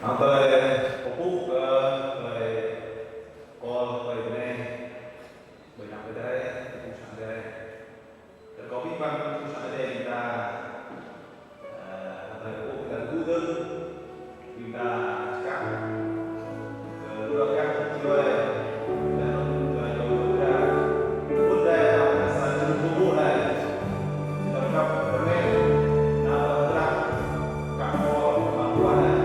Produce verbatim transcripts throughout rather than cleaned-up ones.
Hăng tơlơi pơpŭ kơ tơlơi kol tơlơi bơnai, ƀơi anăp Ơi Adai, pơpŭ sang Ơi Adai. Tơlơi kâo abih bang pơpŭ sang Ơi Adai ƀing ta, ơ, hăng tơlơi pơpŭ ƀing ta tơgŭ dơ̆ng, ƀing ta čơkă kơ dua gah čơdơ̆ng, ƀing ta anŭn dua čô dua gah. Pơpŭ Ơi Adai, ƀing ta sa čơdơ̆ng pơpŭ Ơi Adai. Ƀing ta pơkăp rơmet, ƀing ta pơkăp kơ kol, kơ kol Ơi Adai.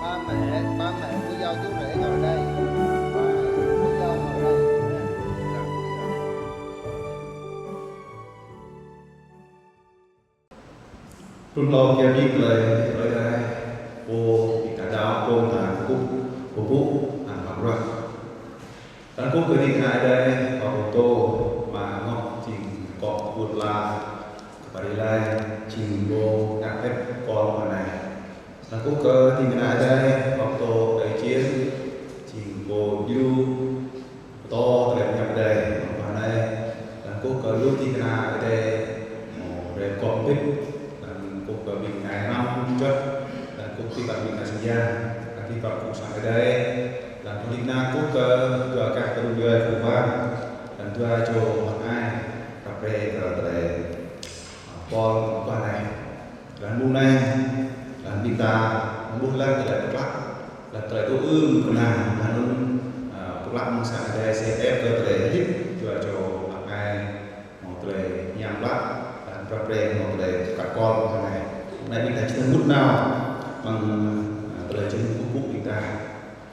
Ba mẹ, ba mẹ của dâu chú rể ngồi đây. Ba mẹ của dâu ngồi đây. Tơlơi kiăng mĭn tơlơi, tơlơi Ơi Adai, pô ƀing ta đaŏ, pô ta kơkuh, pơpŭ, hăng pơruah. Laih anŭn kơkuh kơ ding kơna Ơi Adai, pô pơtô, mơ̆ng anŏ jing akŏ pơpŭ la, kơ pơrĭ laĭ, jing pô ngă pĕt kol anai. Laih anŭn kơkuh kơ ding kơna Ơi Adai, pô pơtô Ơi Jên, jing pô djru, pơtô tơlơi pơhiăp Ơi Adai, mơ̆ng anai, laih anŭn kơkuh kơ lu ding kơna Ơi Adai, mơ̆ng rai kŏ pĭt, laih anŭn kơkuh kơ ƀing kơna hrăm čuăt, laih anŭn kơkuh kơ ƀing kơna Sơngia, laih anŭn kơkuh kơ sang Ơi Adai, laih anŭn ding kơna kơkuh kơ dua gah tơlơi pơhiăp Ơi Adai, laih anŭn dua čô mơ̆ng anai, kơ pre kơ tơlơi, ơ, Pôl kơ anai, lăng ƀuh anai, lăng ƀing ta ƀuh lăng tơlơi pơklă, lăng tơlơi tŭ ư kơnang, lăng anŭn, a, pơklă mơ̆ng sang Adai sĭt ĕp kơ tơlơi hơdip, jua čô hlăk ai, hmâo tơlơi hiam klă, lăng prap pre hmâo tơlơi kăp kol kơ anai. Anai ƀing ta či tơngŭt nao, mơ̆ng, a, tơlơi čơhmư̆ kơkuh pơpŭ ƀing ta.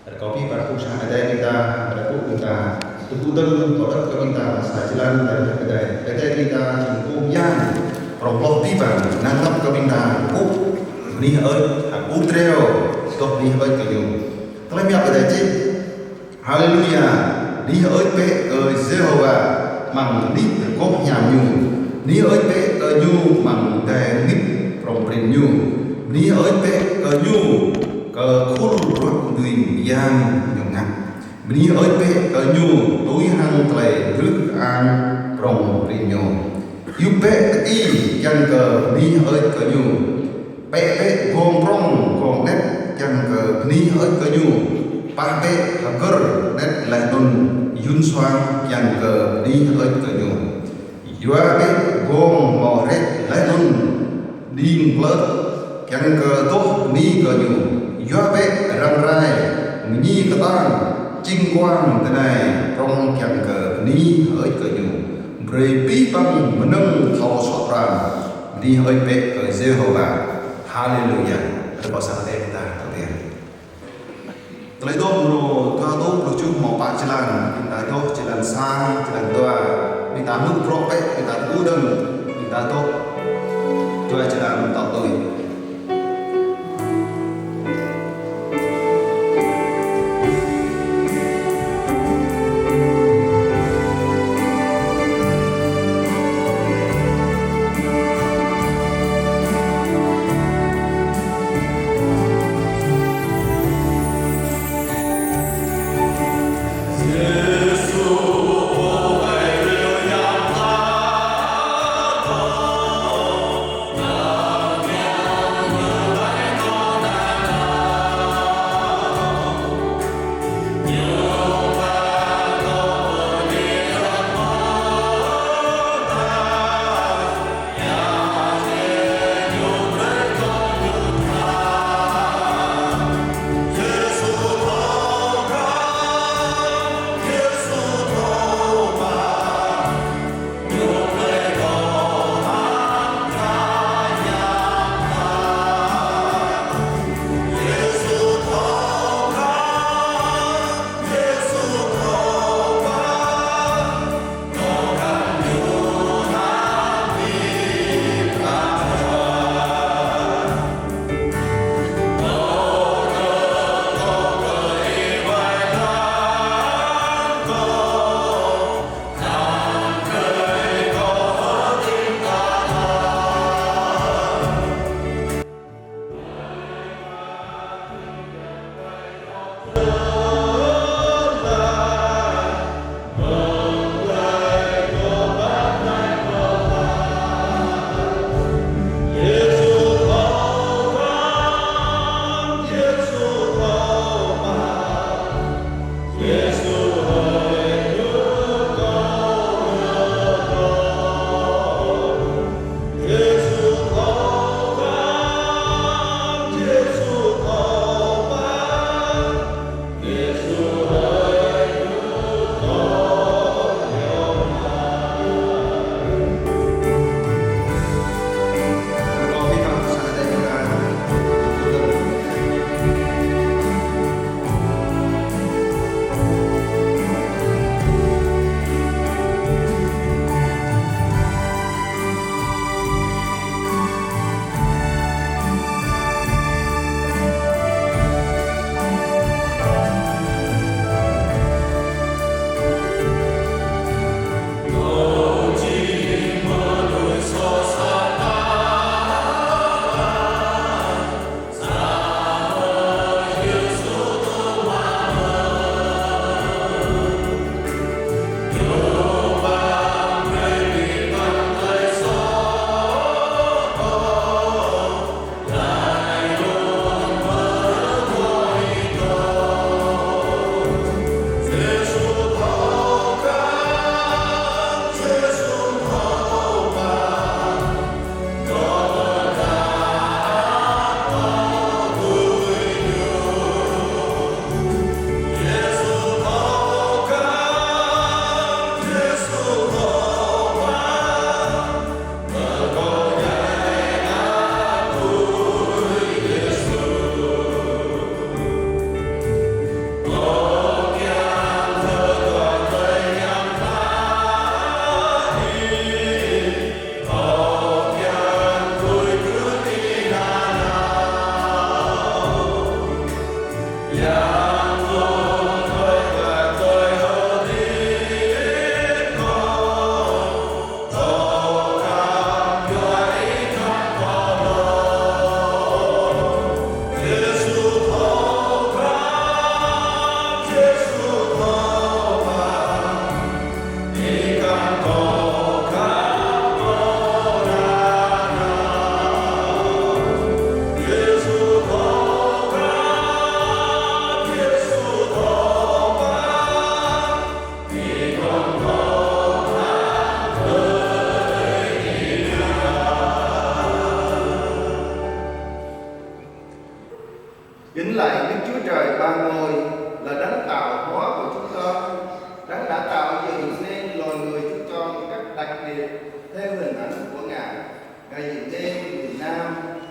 Rơkâo abih bang phung sang Adai ƀing ta, Adai pŭ ƀing ta, tơgŭ dơ̆ng, kâo đŏk kơ ƀing ta, sa jơlan, Adai, Adai, Adai ƀing ta, jing kông yang, prong hloh abih bang, năng lăp kơ ƀing ta, pŭ, bơni hơơč, hăng pŭ triu, dŏ bơni hơơč kơ ñu. Tơlơi mơyap Adai čih. Haleluya. Bơni hơơč bĕ kơ Yêhôwa, amăng anih rơgoh hiam ñu. Bơni hơơč bĕ kơ ñu, amăng adai rơngit prong prin ñu. Bơni hơơč bĕ kơ ñu, kơ khul ruă mơduin yang ñu ngă. Bơni hơơč bĕ kơ ñu, tui hăng tơlơi brưh ang prong prin ñu. Yua bĕ tơki kiăng kơ bơni hơơč kơ ñu. Pĕ bĕ gong prong gong anet kiăng kơ bơni hơơč kơ ñu. Pah bĕ hơgơr anet laih anŭn yun suang kiăng kơ bơni hơơč kơ ñu. Yua bĕ gong hmâo hrĕč laih anŭn đing plơt kiăng kơ dŏ bơni kơ ñu. Yua bĕ răng rai, mơñi kơtang, čing kuang tơnai prong kiăng kơ bơni hơơč kơ ñu. Brơi abih bang mơnơ̆ng thâo suă pran. Bơni hơơč bĕ kơ Yêhôwa. Haleluya. Rơkâo sang Adai ƀing ta tơbiă. Tơlơi dŏ mrô dua rơtuh pluh tơjuh hmâo pă jơlan, ƀing ta dŏ jơlan sa, jơlan dua, ƀing ta hmư̆ brŏ bĕ, ƀing ta tơgŭ dơ̆ng, ƀing ta dŏ dua jơlan tŏ tui.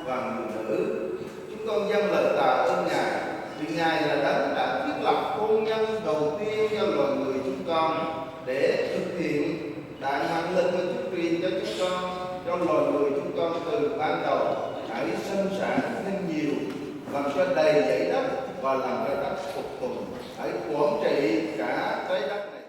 Bằng người nữ. Chúng con dâng lời tạ ơn Ngài, vì Ngài là Đấng đã thiết lập hôn nhân đầu tiên cho loài người chúng con để thực hiện đại mạng lệnh mà Chúa truyền cho chúng con, cho loài người chúng con từ ban đầu. Hãy sinh sản thêm nhiều, làm cho đầy dãy đất và làm cho đất phục tùng. Hãy quản trị cả trái đất này.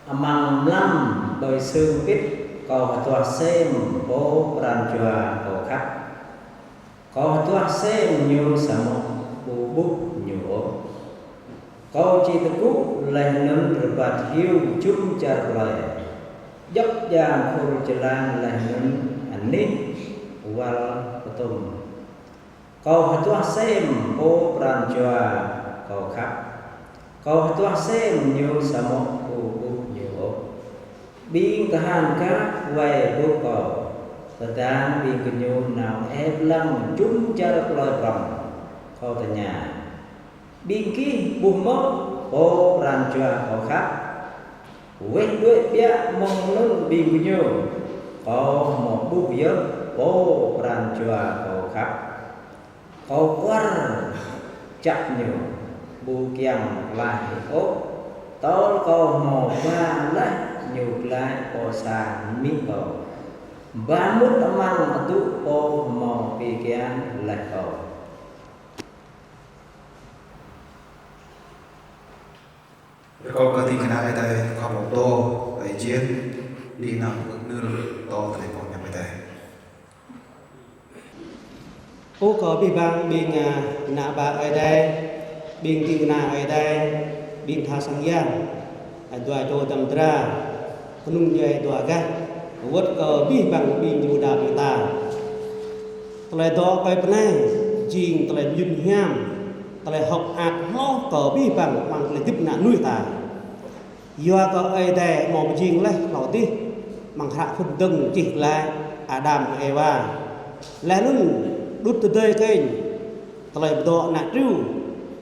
Amăng mlam ƀơi sưng pĭt, kâo hơduah sem Pô pran jua kâo khăp. Kâo hơduah sem ñu samơ̆ ƀu ƀuh ñu ôh. Kâo či tơgŭ laih anŭn rơbat hyu jum čar plơi, djŏp djam khul jơlan laih anŭn anih wăl pơtum. Kâo hơduah sem Pô pran jua kâo khăp. Kâo hơduah sem ñu samơ̆ ƀu ƀuh ñu ôh. Ƀing tơhan gah wai bôk kâo, tơdang ƀing gơñu nao ĕp lăng jum čar plơi prŏng. Kâo tơña: Ƀing gih ƀuh mơ̆ Pô pran jua kâo khăp? Weh đuaĭ biă mơ̆ng anŭn ƀing gơñu. Kâo hmâo ƀuh yơh pô pran jua kâo khăp. Kâo kwar čăp ñu, ƀu kiăng klaih ôh, tơl kâo hmâo ba laih ñu glaĭ pơ sang amĭ kâo. Ba mŭt amăng adŭ pô hmâo bi kiăng laih kâo. Rơkâo kơ ding kơna Ơi Adai khŏm pơtô, Ơi Jên, ding kơna pơmĭn pơtô tơlơi pơhiăp Ơi Adai. Ơ kơ abih bang ƀing, a, ană bă Ơi Adai, ƀing ding kơna Ơi Adai, ƀing tha sang yang, a, dua čô dăm dra, kơnung djuai dua gah, wơ̆t kơ abih bang ƀing Yuđa ƀing ta. Tơlơi dŏ kơ ƀing anai, jing tơlơi mơyŭn hiam, tơlơi hơ̆k mơak hloh kơ abih bang amăng tơlơi hơdip ană mơnuih ta. Yua kơ Ơi Adai hmâo pơjing laih hlâo adih, amăng hră phŭn dơ̆ng čih glaĭ Adam hăng Êwa. Laih anŭn đŭt tơdơi kơnh, tơlơi pơdŏ ană triu,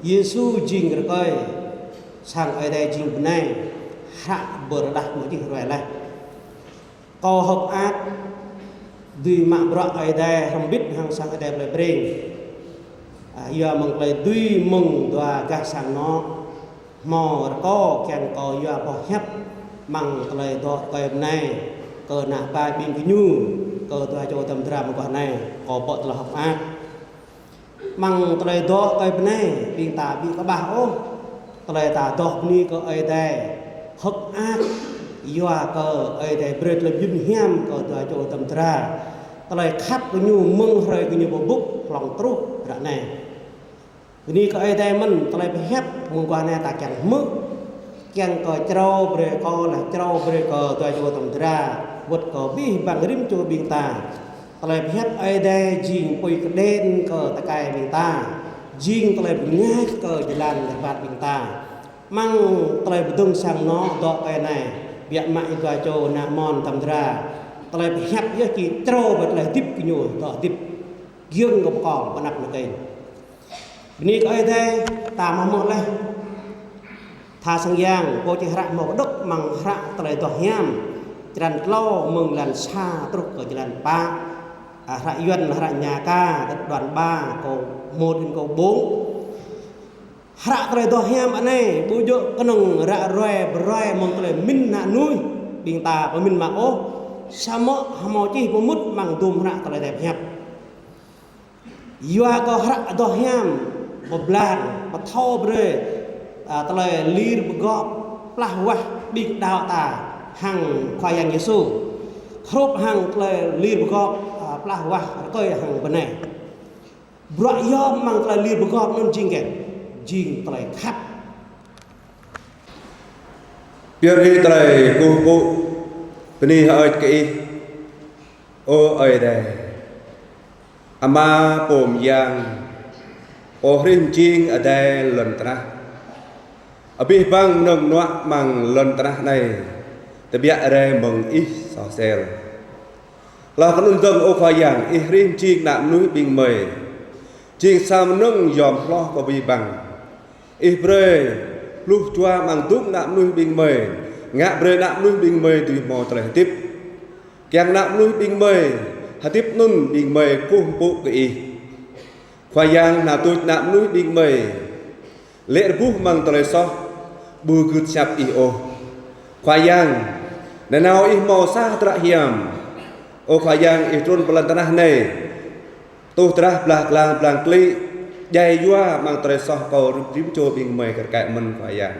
Yêsu jing rơkơi, sang Ơi Adai jing bơnai, hră pơrơđah hmâo čih ruai laih. Kâo hơ̆k mơak, dưi mă bruă Ơi Adai hrŏm hơbĭt hăng sang Ơi Adai plei Breng. A, yua mơ̆ng tơlơi dưi mơ̆ng dua gah sang anŏ, hmâo rơkâo kiăng kâo yua boh hiăp, amăng tơlơi dŏ kơ ƀing anai, kơ ană bă ƀing gơñu, kơ dua čô dăm dra mơguah anai, kâo pơ̆ tơlơi hơ̆k mơak. Amăng tơlơi dŏ kơ ƀing anai, ƀing ta ƀu kơƀah ôh. Tơlơi ta dŏ bơni kơ Ơi Adai. Hơ̆k mơak, yua kơ Ơi Adai brơi tơlơi mơyŭn hiam kơ dua čô dăm dra. Tơlơi khăp kơ ñu mơ̆ng hrơi kơ ñu pơƀuh hlŏng truh ră anai. Bơni kơ Ơi Adai mơ̆n, tơlơi pơhiăp mơguah anai ta kiăng hmư̆. Kiăng kơ črâo brơi kơ laih črâo brơi kơ dua čô dăm dra, wơ̆t kơ abih bang rĭm čô ƀing ta. Tơlơi pơhiăp Ơi Adai jing apui kơđen kơ tơkai ƀing ta, jing tơlơi bơngač kơ jơlan rơbat ƀing ta. Amăng tơlơi pơdơ̆ng sang anŏ dŏ kơ anai, biă mă ih dua čô ană mơ̆n dăm dra. Tơlơi pơhiăp yơh či črâo brơi tơlơi hơdip kơ ñu dŏ hơdip giŏng kơ pơkŏng pơ anăp ană kơnh. Bơni kơ Ơi Adai, ta hmâo hmư̆ laih. Tha sang yang, pô čih hră hmâo kơđŏk amăng hră tơlơi dŏ hiam. Črăn klâo mơ̆ng jơlan sa truh kơ jơlan pă. A, hră Yuan, hră Ña Ka, đoạn ba, câu một đến câu bốn. Hră tơlơi dŏ hiam anai, ƀu djơ̆ kơnơ̆ng ră ruai, pơruai mơ̆ng tơlơi pơmĭn ană mơnuih, ƀing ta pơmĭn mă ôh. Samơ̆ hmâo čih pơmŭt amăng dôm hră tơlơi Adai pơhiăp. Yua kơ hră dŏ hiam, pơblang, pơthâo brơi, a, tơlơi lir pơgop, plah wah ƀing đaŏ ta hăng Khua Yang Yêsu. Hrup hăng tơlơi lir pơgop, a, plah wah rơkơi hăng bơnai. Bruă yom amăng tơlơi lir pơgop anŭn jing kĕ, jing tơlơi khăp. Pioh rai tơlơi kơkuh pơpŭ, bơni hơơč kơ Ih, ơ Ơi Adai. Ama pô mơyang, Pô hrih mơjing adai lŏn tơnah. Abih bang mơnơ̆ng mơnuă amăng lŏn tơnah anai, tơbiă rai mơ̆ng Ih soh sel. Laih kơ anŭn dơ̆ng, ơ Khua Yang, Ih hrih mơjing ană mơnuih ƀing gơmơi, jing sa mơnơ̆ng yom hloh kơ abih bang. Ih brơi pluh jua amăng dŭm ană mơnuih ƀing gơmơi, ngă brơi ană mơnuih ƀing gơmơi dưi hmâo tơlơi hơdip. Kiăng ană mơnuih ƀing gơmơi hơdip anŭn ƀing gơmơi kơkuh pơpŭ kơ Ih. Khua Yang, hơnăl tuč ană mơnuih ƀing gơmơi lê̆ rơbuh amăng tơlơi soh, ƀu gưt pơhiăp Ih ôh. Khua Yang, nanao Ih hmâo sa hơdră hiam. Ơ Khua Yang, Ih trŭn pơ lŏn tơnah anai, tuh drah blah glang blang klĭ, djai yua amăng tơlơi soh kơ rĭm čô ƀing gơmơi kar kaĭ mơ̆n, Khua Yang.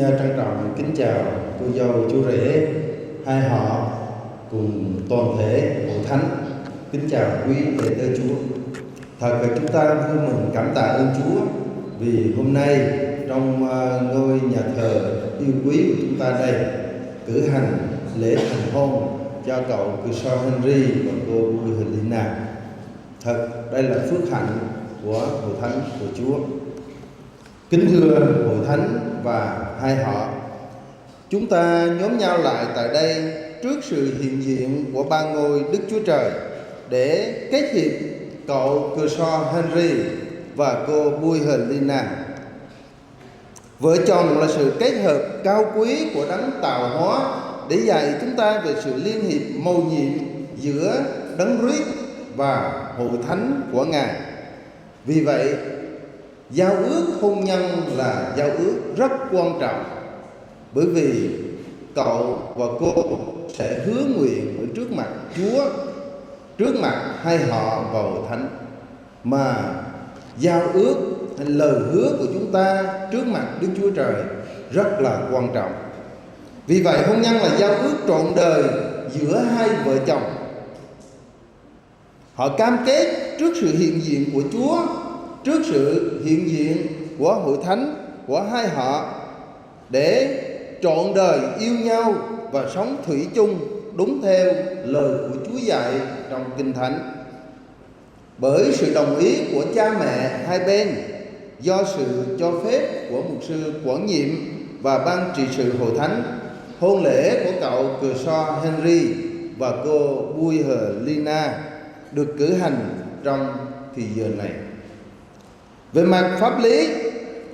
Trân trọng kính chào cô dâu, chú rể, hai họ cùng toàn thể hội thánh. Kính chào quý thầy tớ Chúa. Thật là chúng ta vui mừng, cảm tạ ơn Chúa vì hôm nay trong, à, ngôi nhà thờ yêu quý của chúng ta đây cử hành lễ thành hôn cho cậu Kershaw Henry và cô Bùi Helena. Thật, đây là phước hạnh của hội thánh của Chúa. Kính thưa hội thánh và hai họ, chúng ta nhóm nhau lại tại đây trước sự hiện diện của ba ngôi Đức Chúa Trời để kết hiệp cậu Kershaw Henry và cô Bùi Helena. Vợ chồng là sự kết hợp cao quý của Đấng Tạo Hóa để dạy chúng ta về sự liên hiệp mầu nhiệm giữa Đấng Christ và hội thánh của Ngài. Vì vậy, giao ước hôn nhân là giao ước rất quan trọng, bởi vì cậu và cô sẽ hứa nguyện ở trước mặt Chúa, trước mặt hai họ và hội thánh, mà giao ước, lời hứa của chúng ta trước mặt Đức Chúa Trời rất là quan trọng. Vì vậy, hôn nhân là giao ước trọn đời giữa hai vợ chồng. Họ cam kết trước sự hiện diện của Chúa, trước sự hiện diện của hội thánh, của hai họ, để trọn đời yêu nhau và sống thủy chung đúng theo lời của Chúa dạy trong Kinh Thánh. Bởi sự đồng ý của cha mẹ hai bên, do sự cho phép của mục sư quản nhiệm và ban trị sự hội thánh, hôn lễ của cậu Kershaw Henry và cô Bùi Helena được cử hành trong thì giờ này. Về mặt pháp lý,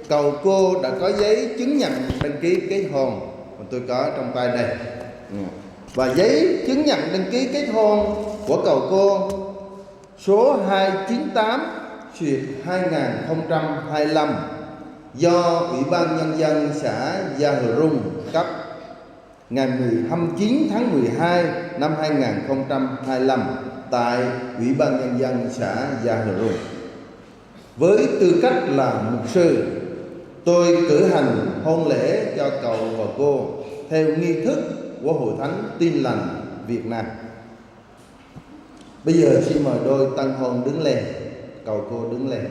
cậu cô đã có giấy chứng nhận đăng ký kết hôn mà tôi có trong tay đây. Và giấy chứng nhận đăng ký kết hôn của cậu cô số hai chín tám xuyệt hai ngàn không trăm hai lăm do Ủy ban Nhân dân xã Gia Hờ Rung cấp ngày mười, hai mươi chín tháng mười hai năm hai ngàn không trăm hai lăm tại Ủy ban Nhân dân xã Gia Hờ Rung. Với tư cách là mục sư, tôi cử hành hôn lễ cho cậu và cô theo nghi thức của Hội Thánh Tin Lành Việt Nam. Bây giờ xin mời đôi tân hôn đứng lên, cậu cô đứng lên.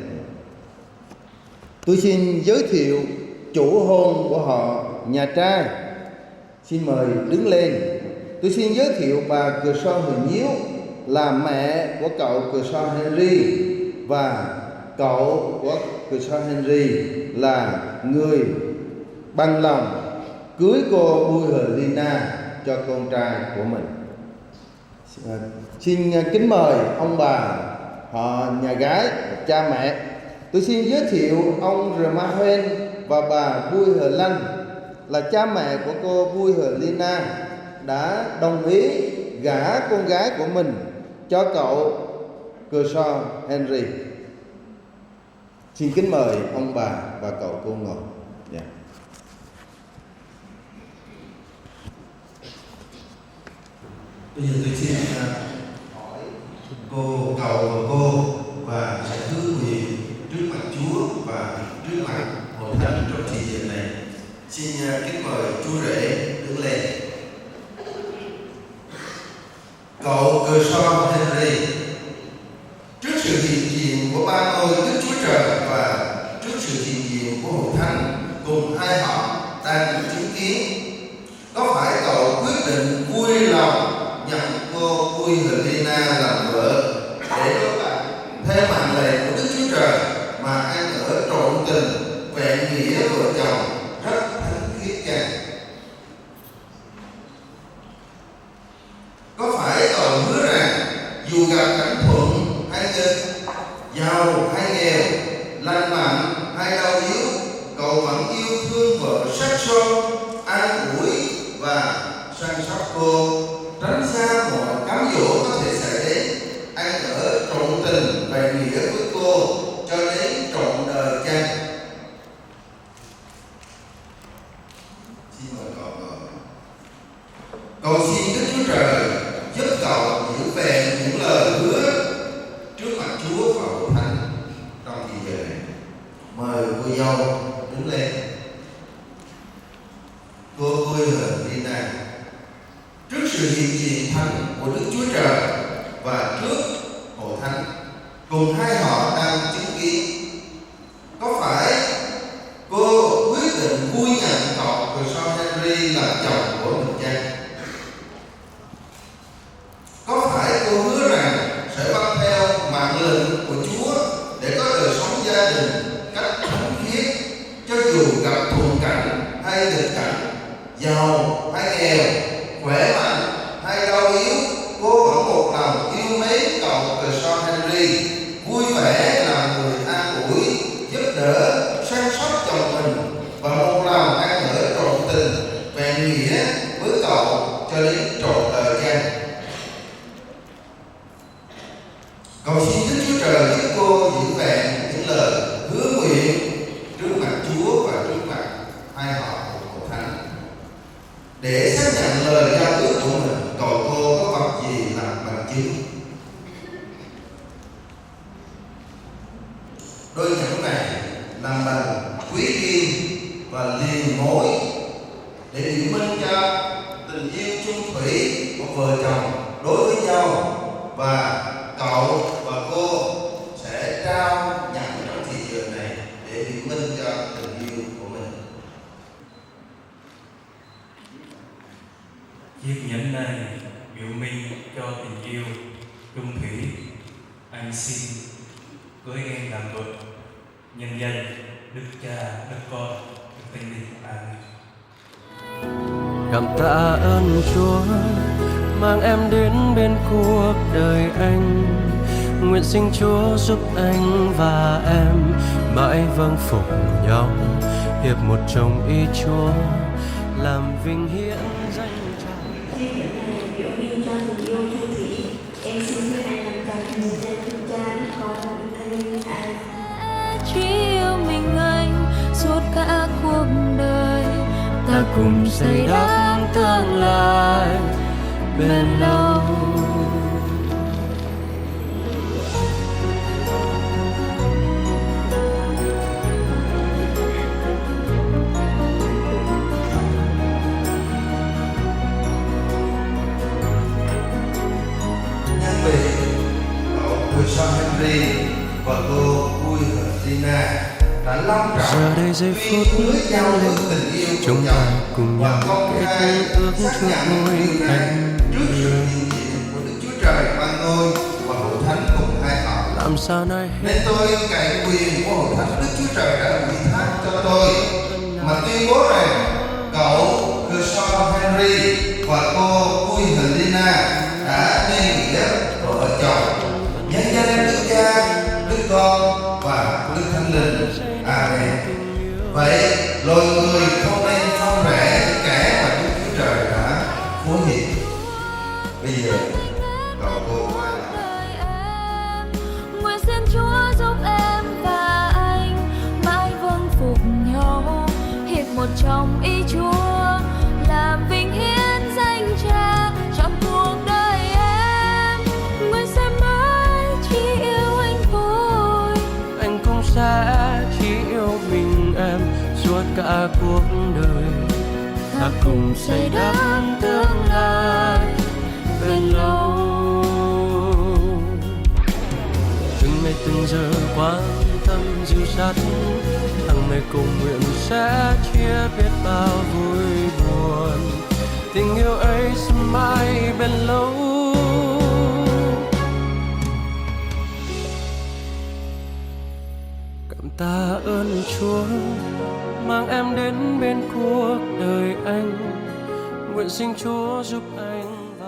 Tôi xin giới thiệu chủ hôn của họ, nhà trai. Xin mời đứng lên. Tôi xin giới thiệu bà Kershaw Huỳnh Nhiêu là mẹ của cậu Kershaw Henry và cậu của Kershaw Henry là người bằng lòng cưới cô Bùi Helena cho con trai của mình. Ờ, xin, ờ, kính mời ông bà, họ nhà gái, cha mẹ. Tôi xin giới thiệu ông Rma Huen và bà Bùi Hờ Lanh là cha mẹ của cô Bùi Helena đã đồng ý gả con gái của mình cho cậu Kershaw Henry. Xin kính mời ông bà và cậu cô ngồi. Dạ. Bây giờ tôi xin, à, hỏi cô, cậu và cô, và sẽ hứa nguyện trước mặt Chúa và trước mặt hội thánh trong thì giờ này. Xin, à, kính mời chú rể đứng lên. Cậu Kershaw Henry, trước sự hiện diện của ba ngôi Đức Chúa Trời và trước sự hiện diện của hội thánh cùng hai họ đang chứng kiến, có phải cậu quyết định vui lòng nhận cô Bùi Helena làm vợ để đón bạn theo mạng lệnh của Đức Chúa Trời mà ăn ở trọn tình, vẹn nghĩa vợ chồng rất thánh khiết chăng? Có phải cậu hứa rằng dù gặp cảnh thuận hay nghịch, giàu hay nghèo, lành mạnh hay đau yếu, cậu vẫn yêu thương vợ sát son, an ủi và săn sóc cô, tránh xa mọi cám dỗ có thể xảy đến, ăn ở trọn tình vẹn nghĩa với cô cho đến trọn đời chăng? Xin mời cậu ngồi. Cầu xin Đức Chúa Trời giúp cậu giữ vẹn những lời hứa trước mặt Chúa và hội thánh trong kỳ giờ này. Mời cô dâu đứng lên. Lina, trước sự hiện diện thánh của Đức Chúa Trời và trước hội thánh, cùng hai họ đang chứng kiến. Có phải cô quyết định vui nhận cậu Kershaw Henry làm chồng của mình chăng? Có phải cô hứa rằng sẽ vâng theo mạng lệnh của Chúa để có đời sống gia đình cách thánh khiết, cho dù gặp thuận cảnh hay nghịch cảnh, giàu hay nghèo, khỏe mạnh hay đau yếu, cô vẫn một lòng yêu mến cậu Kershaw Henry, vui vẻ là người an ủi, giúp đỡ, săn sóc chồng mình và một lòng ăn ở trọn tình, vẹn nghĩa với cậu cho đến trọn đời chăng? Cầu xin Đức Chúa Trời giúp cô giữ vẹn những lời hứa nguyện trước mặt Chúa và trước mặt hai họ hội thánh, để xác nhận lời giao ước của mình. Cầu cô có vật gì làm bằng chứng. Đôi nhẫn này làm bằng quý kim và liền mối để biện minh cho tình yêu chung thủy của vợ chồng đối với nhau, và cậu và cô sẽ trao nhẫn trong thì giờ này để biện minh cho tình yêu của mình. Chiếc nhẫn này biểu minh cho tình yêu chung thủy. Anh xin cưới em làm vợ. Nhân danh Đức Cha, Đức Con, Đức Thánh Linh. Amen. Cảm tạ ơn Chúa mang em đến bên cuộc đời anh. Nguyện xin Chúa giúp anh và em mãi vâng phục nhau, hiệp một trong ý Chúa, làm vinh hiển danh Cha. Chiếc nhẫn này biểu minh cho tình yêu chung thủy. Em xin hứa anh làm chồng, nhân danh Đức Cha, Đức Con, Đức Thánh Linh. Amen. Chỉ yêu mình anh suốt cả cuộc đời, ta cùng xây đắp tương lai bền lâu. Nhân vì cậu Kershaw Henry và cô Bùi Thị Lina đã long trọng tuyên bố giao ước tình yêu của nhau và công khai xác nhận điều này trước sự hiện diện của Đức Chúa Trời Ba Ngôi và hội thánh cùng hai họ. Nên tôi cậy quyền của hội thánh Đức Chúa Trời đã ủy thác cho tôi mà tuyên bố rằng cậu Kershaw Henry và cô Bùi Thị Lina đã nên nghĩa vợ chồng, nhân danh Đức Cha, Đức Con và Đức Thánh Linh. Amen. Vậy, loài người không nên phân rẽ những kẻ mà Đức Chúa Trời đã phối hiệp. Bây giờ, cậu cô quay lại. Nguyện xin Chúa giúp em và anh mãi vâng phục nhau, hiệp một trong ý Chúa, làm vinh hiển danh Cha. Chọn cuộc đời em, nguyện sẽ mãi chỉ yêu anh thôi. Anh cũng sẽ chỉ yêu mình em suốt cả cuộc đời. Ta cùng xây đắp tương lai bền lâu. Từng ngày từng giờ quan tâm dìu dắt, tháng ngày cầu nguyện sẽ chia biết bao vui buồn. Tình yêu ấy sẽ mãi bền lâu. Cảm tạ ơn Chúa mang em đến bên cuộc đời anh. Nguyện xin Chúa giúp anh và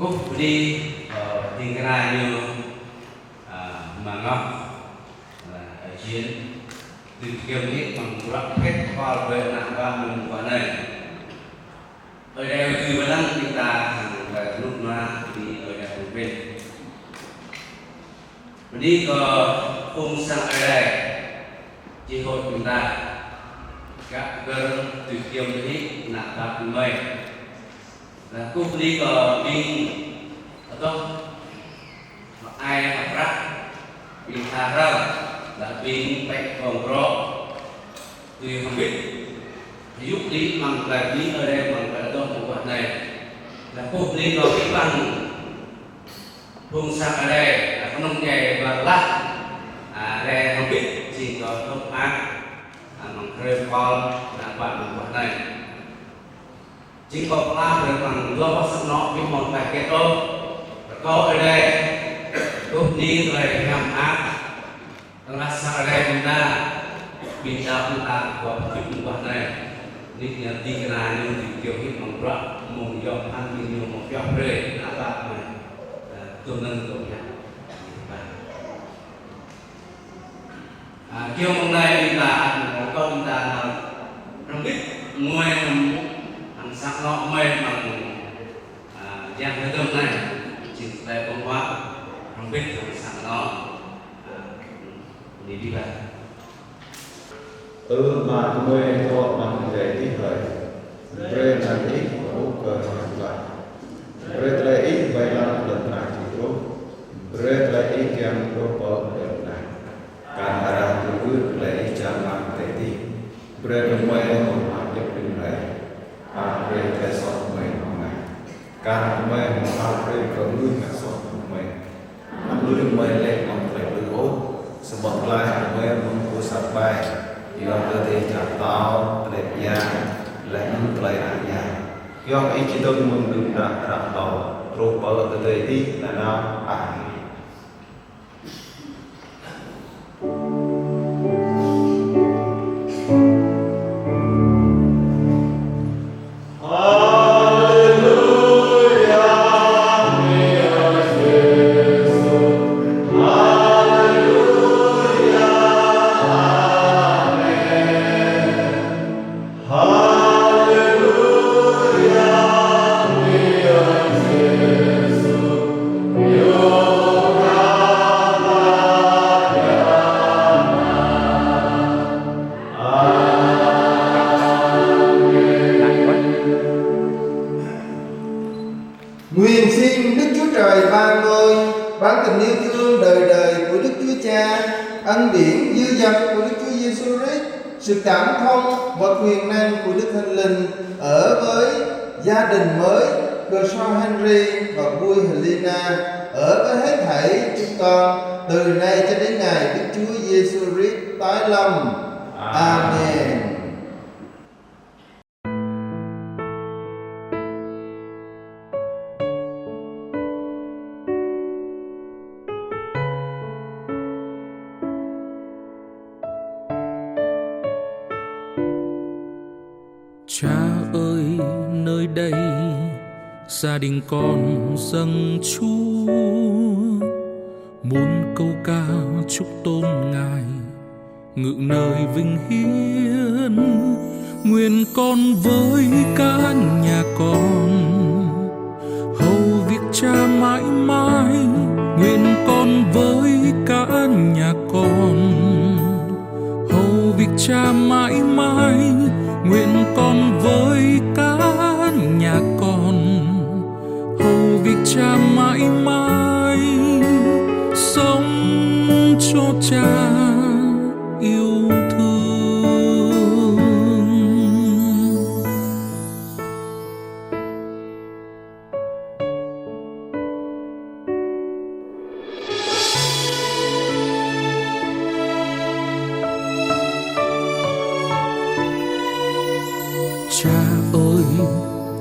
Kơkuh bơni, ơ, ding kơna ñu, ơ, Ama Ngọc, là đại diện, tui kiăng hĭ mơ̆ng bruă phet kol brơi ană bă mơ̆ng bruă anai. Ơi Adai tui bơnăng ƀing ta hăng ƀing kơnuk kơna bơni Ơi Adai pơmĭn. Bơni kơ phung sang Ơi Adai, chi hội ƀing ta, gah gơ̆r tui kiăng bơni ană bă gơmơi. Laih kơkuh bơni kơ ƀing adoh, mă ai mă prăk, ƀing tha hrăl, laih ƀing pĕ kông krô. Tui hơbĭt, yua ƀing mơ̆ng tơlơi bơni Ơi Adai mơ̆ng tơlơi adoh mơguah anai. Laih kơkuh bơni kơ ƀing phung sang Ơi Adai, laih kơnơ̆ng djai ƀar lah, a, Ơi Adai hơbĭt, jing kơ tơlơi mơak, a, mơ̆ng hrơi kol, ană bă mơguah anai. Jing kơ pơala brơi mơ̆ng dua boh sang anŏ ƀing mơ̆ng tơlơi hơget ôh. Rơkâo Ơi Adai, kơkuh bơni tơlơi hiam mơak, tơlơi sang Ơi Adai ƀing ta, ƀing ta ƀing ta kơ pơkŭt mơguah anai. Nik ñu ding kơna ñu ding kiăng hĭ mơ̆ng bruă, mơ̆ng yom pơphan ƀing ñu mơ̆ng pioh brơi, ană bă anai. Ơ, tui anŭn kơ pioh. A, kiăng mơ̆ng anai ƀing ta, a, kơ ƀing ta, a, hrŏm hơbĭt ngui hăng, hăng sang anŏ gơmơi mơ̆ng, a, yang hơdôm anai, jing tơlơi ƀơ̆ng huă, hrŏm hơbĭt hăng sang anŏ, a, bơni ƀing ta. Ơ Ama gơmơi dŏ amăng adai adih hlơi, brơi anăn Ih pơpŭ kơ hăng tơlơi. Brơi tơlơi Ih wai lăng lŏn tơnah adih truh. Brơi tơlơi Ih kiăng truh pơ lŏn tơnah. Kar hăng arăng tui gưt tơlơi Ih čang amăng adai adih. Brơi kơ gơmơi hmâo tơlơi djŏp đưm hlơi. Pap brơi tơlơi soh gơmơi hăng anai. Kar hăng gơmơi hmâo pap brơi kơ mơnuih ngă soh kơ gơmơi. Anăm lui gơmơi lê̆ mơ̆ng tơlơi ƀlư̆ ôh. Samơ̆ tơlơi hăng gơmơi mơ̆ng pô sat ƀai. Yua kơ tơlơi jăk pơtao, tơlơi pơyang, laih anŭn tơlơi ană ñai. Yua kơ Ih či dơ̆ng mơ̆ng đưm đă ră pơtao, truh pơ tơdơi adih nanao. Amen. Nguyện xin Đức Chúa Trời Ba Ngôi, ban tình yêu thương đời đời của Đức Chúa Cha, ân điển dư dật của Đức Chúa Giêsu Christ, sự cảm thông và quyền năng của Đức Thánh Linh ở với gia đình mới Ksor Henry và Bui Helena, ở với hết thảy chúng con từ nay cho đến ngày Đức Chúa Giêsu Christ tái lâm. Amen. Cha ơi, nơi đây gia đình con dâng Chúa, muốn câu ca chúc tôn Ngài ngự nơi vinh hiển. Nguyện con với cả nhà con hầu việc Cha mãi mãi. Nguyện con với cả nhà con hầu việc Cha mãi mãi. Nguyện con với cả nhà con hầu việc Cha mãi mãi, sống cho Cha yêu thương. Cha ơi,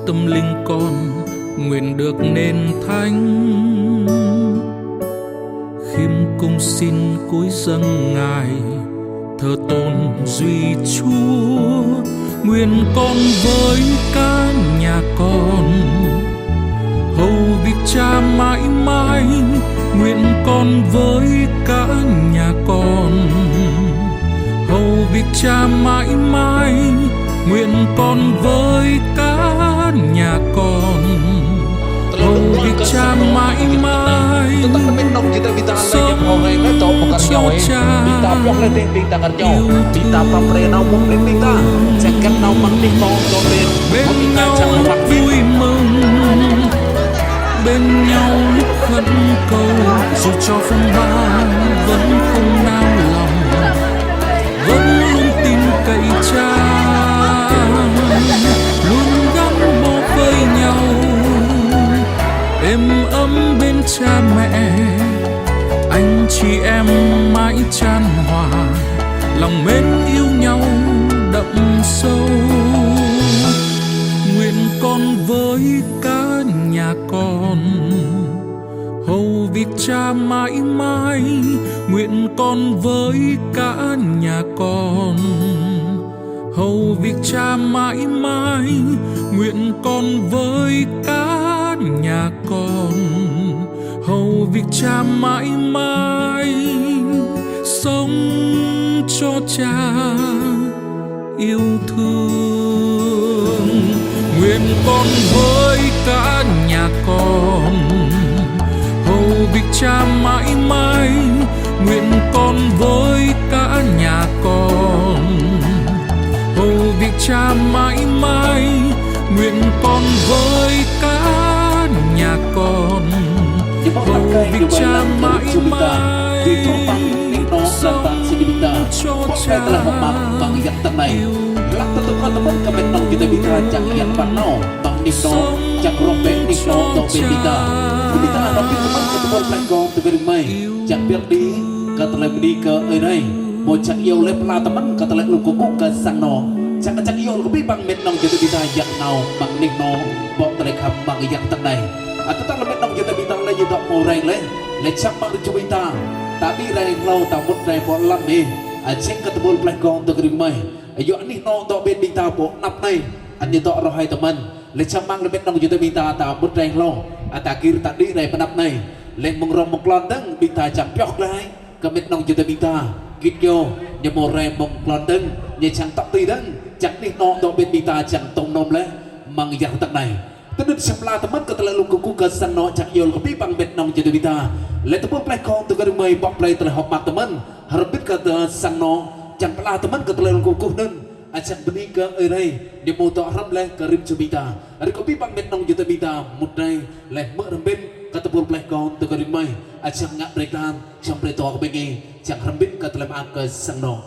tâm linh con nguyện được nên thánh, khiêm cung xin cúi dâng Ngài, thờ tôn duy Chúa. Nguyện con với cả nhà con hầu việc Cha mãi mãi, nguyện con với cả nhà con. Hầu việc Cha mãi mãi, nguyện con với cả nhà con. Hầu việc Cha mãi mãi, sống cho Cha yêu thương. Bên nhau vui mừng, bên nhau lúc khẩn cầu, dù cho phong ba vẫn không nao lòng, vẫn luôn tin cậy Cha, luôn gắn bó với nhau, êm ấm bên cha mẹ, anh chị em mãi chan hòa, lòng mến yêu nhau đậm sâu. Nguyện con với cả nhà con, hầu việc Cha mãi mãi, nguyện con với cả nhà con. Hầu việc Cha mãi mãi, nguyện con với cả nhà con. Hầu việc Cha mãi mãi, sống cho Cha yêu thương. Nguyện con với cả nhà con, hầu việc Cha mãi mãi, nguyện con với cả nhà con. Hầu việc Cha mãi mãi, nguyện con với cả nhà con. Hầu việc Cha mãi mãi, sống cho Cha yêu. Hlak tơlơi tơmăn kơ met nong jơtơ ƀing ta čang yan păn nao, tong nik nô, čang rong bĕ nik nô, tong bĕ ƀing ta. Ƀing ta rong bĕ tơmăn kơ tơpul plai gong tơgơ̆ rĭng mơi. Čang ƀiă đĭ kơ tơlơi bơni kơ Ơi Adai. Mơ̆ čang iâu lĕ pla tơmăn kơ tơlơi lŭng kơkuh kơ sang nô. Čang, čang iâu lĕ kơ ƀing met nong jơtơ ƀing ta yak nao, mơ̆ng nik nô, ƀô̆ tơlơi khăp mơ̆ng yak tơnai. Ăt tơdah lĕ met nong jơtơ ƀing ta lĕ yơh dŏ mơ̆ reng lĕ, lĕ čang mơ̆ng rơjuh ƀing ta. Ta ƀing reng hlâo ta mŭt reng ƀô̆ lăm ih. Ăt čang kơ tơpul plai gong tơgơ̆ rĭng mơi. Yua anih nô dŏ ƀing ƀing ta ƀô̆ anăp anai. Ăt ñu dŏ rơhai tơmăn. Lĕ čang mơ̆ng lĕ met nong jơtơ ƀing ta ta mŭt reng hlâo. Ăt ta gir ta đĭ reng pơ anăp anai. Lĕ mơ̆ng rŏng mơ̆ng klon dơ̆ng ƀing ta čang pioh glai kơ met nong jơtơ ƀing ta. Git kơyâo, ñu mơ̆ reng mơ̆ng klon dơ̆ng, ñu čang tŏ tui dơ̆ng, čang anih nô dŏ ƀing ƀing ta čang tŏng nôm lĕ, mơ̆ng yak tơnai. Tơdơi čang pla tơmăn kơ tơlơi lŭng kơkuh kơ sang nô čang iâu lĕ kơ ƀing met nong jơtơ ƀing ta. Lĕ tơpul plai gong tơgơ̆ rĭng mơi ƀô̆ plai tơlơi hơ̆k mơak tơmăn. Hrŏm bĭt kơ tơ sang nô, čang pla tơmăn kơ tơlơi lŭng kơkuh anŭn. Ăt čang bơni kơ Ơi Adai, ñu mơ̆ dŏ hrŏm lĕ kơ rĭm čô ƀing ta. Rĭm kơ ƀing met nong jơtơ ƀing ta, mŭt anai, lĕ hmư̆ hrŏm bĭt kơ tơpul plai gong tơgơ̆ rĭng mơi. Ăt čang ngă brơi klam, čang brơi tŏ kơ ƀing ih, čang hrŏm bĭt kơ tơlơi mơak kơ sang nô.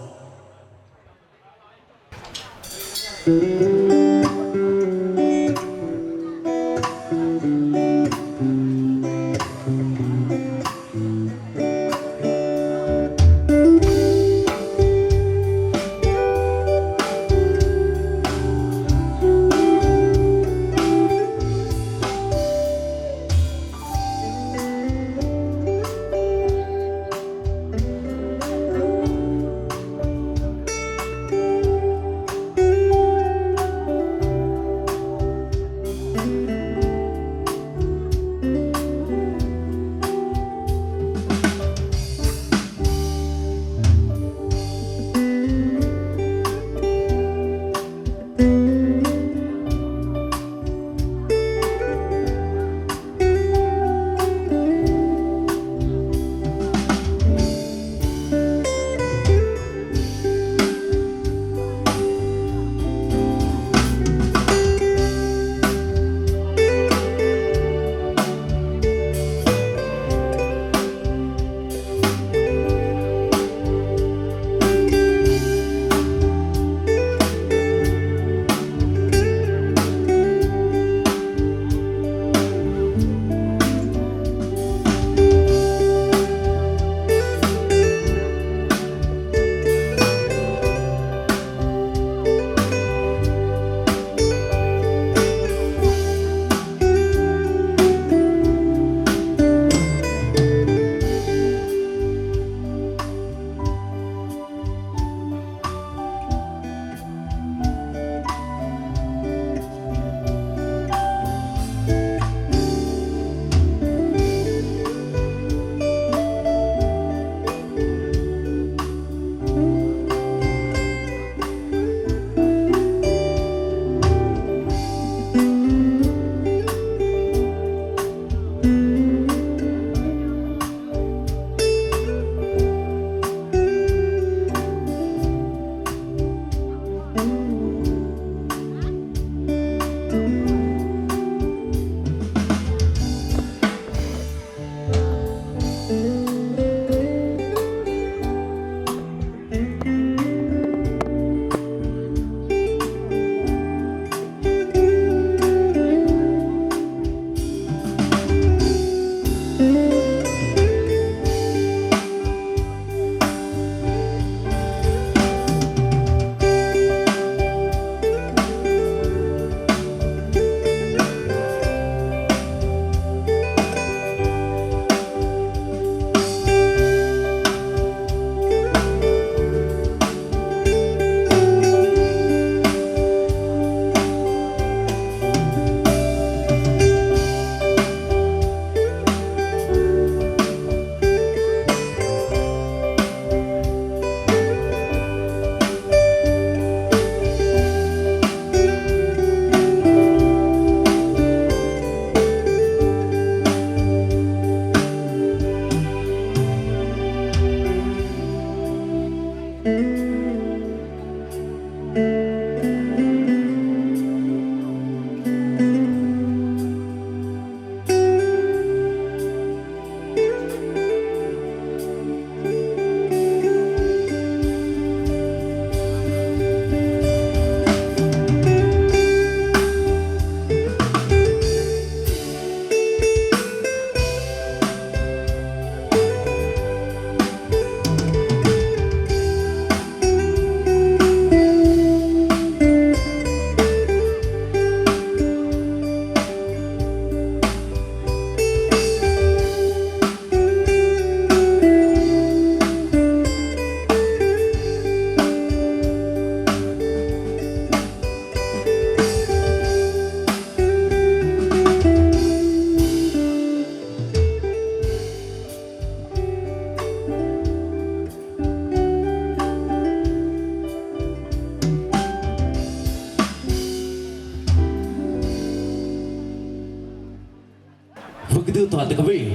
Kính thưa toàn thể quý vị,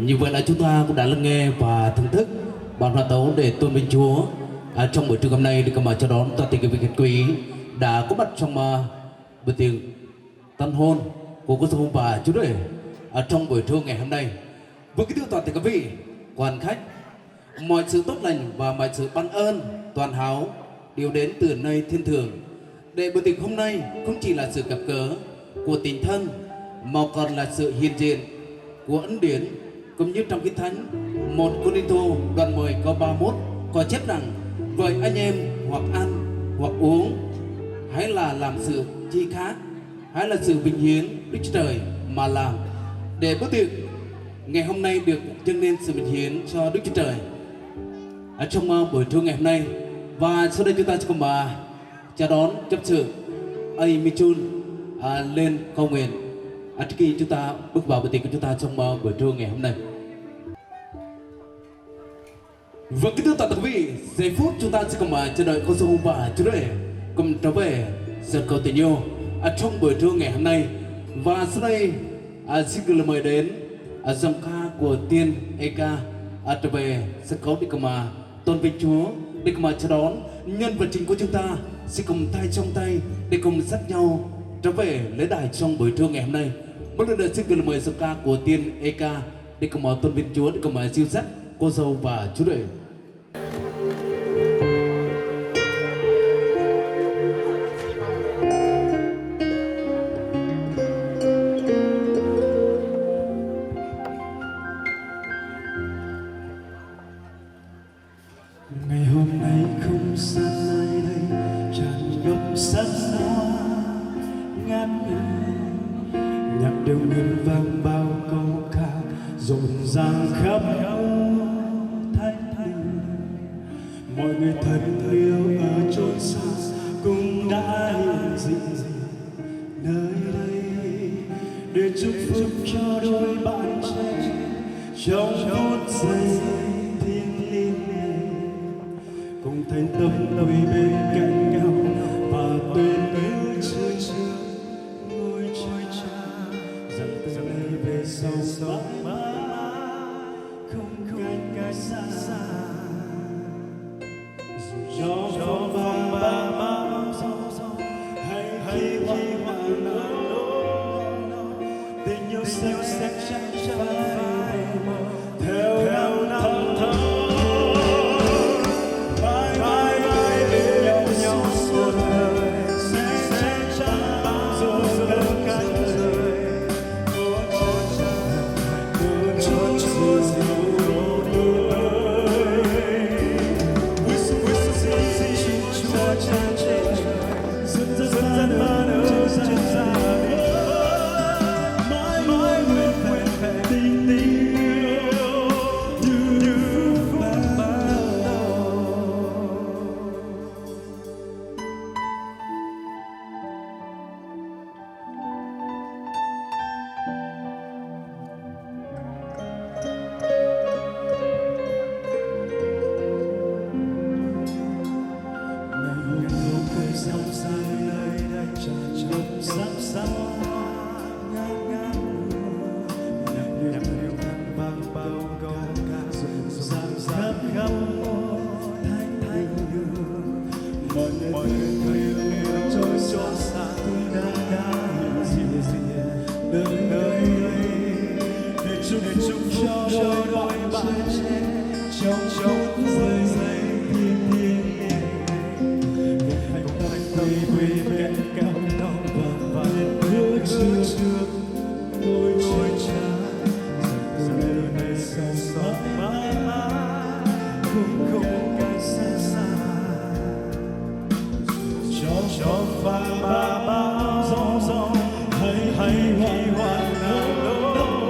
như vậy là chúng ta cũng đã lắng nghe và thưởng thức bản hòa tấu để tôn vinh Chúa, à, trong buổi trưa hôm nay. Được mà chào đón toàn thể quý vị khách quý đã có mặt trong, à, bữa tiệc tân hôn của cô dâu và chú rể, à, trong buổi trưa ngày hôm nay. Vâng, kính thưa toàn thể quý vị, quan khách, mọi sự tốt lành và mọi sự ban ơn toàn hảo đều đến từ nơi thiên thượng. Để bữa tiệc hôm nay không chỉ là sự gặp gỡ của tình thân, mà còn là sự hiện diện của ân điển, cũng như trong Kinh Thánh, một Cô-rinh-tô đoạn mười câu ba mốt có chép rằng: "Vậy anh em hoặc ăn, hoặc uống, hãy là làm sự chi khác, hãy là sự vinh hiển Đức Chúa Trời mà làm." Để bữa tiệc ngày hôm nay được dâng lên sự vinh hiển cho Đức Chúa Trời, à, trong, à, buổi trưa ngày hôm nay. Và sau đây chúng ta sẽ cùng, à, chào đón chấp sự Ơi Minh Chun, à, lên cầu nguyện, à, trước khi chúng ta bước vào bữa tiệc của chúng ta trong, à, buổi trưa ngày hôm nay. Vâng, kính thưa toàn thể quý vị, giây phút chúng ta sẽ cùng, à, chờ đợi cô dâu và chú rể cùng trở về sân khấu tình yêu, à, trong buổi trưa ngày hôm nay. Và sau đây, à, xin gửi lời mời đến, à, giọng ca của Tiên Eka, à, trở về sân khấu để cùng, à, tôn vinh Chúa, để cùng, à, chào đón nhân vật chính của chúng ta sẽ cùng tay trong tay để cùng dắt nhau trở về lễ đài trong buổi trưa ngày hôm nay. Một lần nữa xin gửi lời mời giọng ca của Tiên Eka để cùng, à, tôn vinh Chúa, để cùng, à, dìu dắt cô dâu và chú rể. Ngày hôm nay không gian nơi đây tràn ngập sắc hoa ngát ngào, nhạc điệu ngân vang bao câu ca rộn ràng khắp ngõ Thái Bình. Mọi người thân yêu ở chốn xa cũng đã hiện diện nơi đây để chúc phúc cho đôi bạn trẻ trong phút giây thiêng liêng này. Cùng thành tâm quỳ bên cạnh nhau và tuyên ngữ trước ngôi chùa rằng từ nay về sau mãi mãi không cách xa. Dù gió phơn và bão giông, hay khi hoạn nạn nổi, tình yêu sẽ chắc chắn phai màu theo năm tháng. Mãi mãi bên nhau suốt đời, sẽ chẳng bao giờ cách rời. Mọi người, người, người, người trôi, trôi xa, cũng đã, đã hiện diện nơi đây để chúc, để chúc cho đôi, đôi bạn trẻ trong, trong phút giây, giây thiêng liêng này. Hãy cùng quỳ bên cạnh nhau và, và nguyện ước trước ngôi chùa rằng từ nay về sau mãi mãi không, không cách xa xa. Gió, gió phơn và bão giông, hay, hay hoạn nạn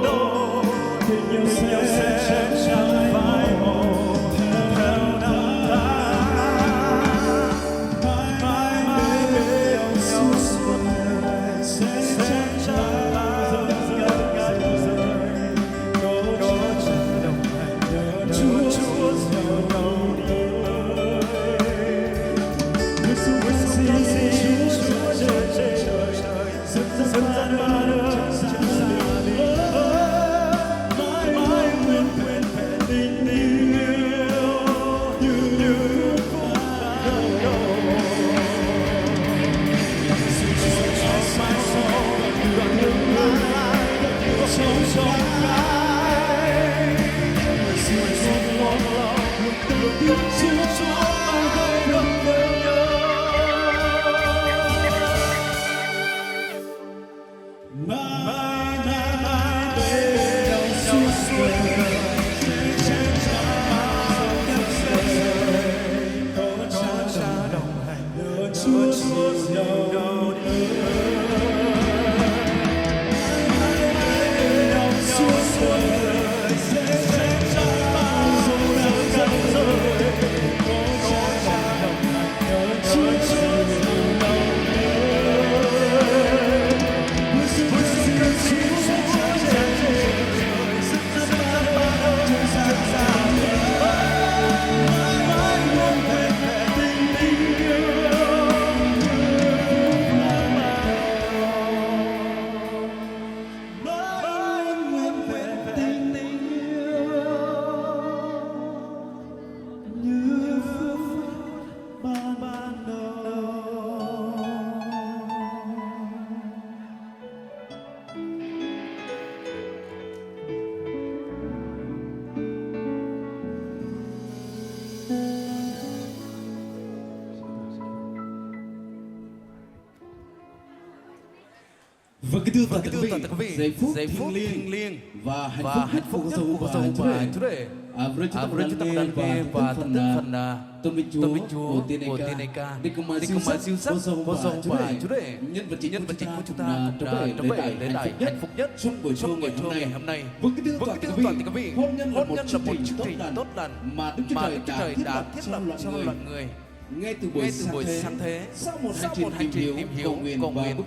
nổi, tình yêu sẽ, sẽ chẳng phai màu theo năm tháng. Mãi mãi bên nhau suốt đời, sẽ, sẽ chẳng bao giờ cách rời. Có Chúa, Chúa, Chúa dìu dõi. Giê-su, Giê-su, Giê-su, Chúa, Chúa, Chúa, Chúa. Begitu ta tơkui, giây phút thiêng liêng và hạnh phúc nhất của Kôsông Ba Jrê. À, brơi či ta pơdơ̆ng nghe và thưởng thức phần, à, tôn vinh Chúa của Tiên Eka. Đi kơ mă siu săk Kôsông Ba Jrê. Nhân vật chính của chúng ta, à, trở về lễ đài hạnh phúc nhất trong buổi trưa ngày hôm nay. Begitu ta tơkui, hôn nhân là một chương trình tốt lành mà Đức Chúa Trời đã thiết lập cho loài người. Ngay từ buổi sáng thế, sau một hành trình tìm hiểu, cầu nguyện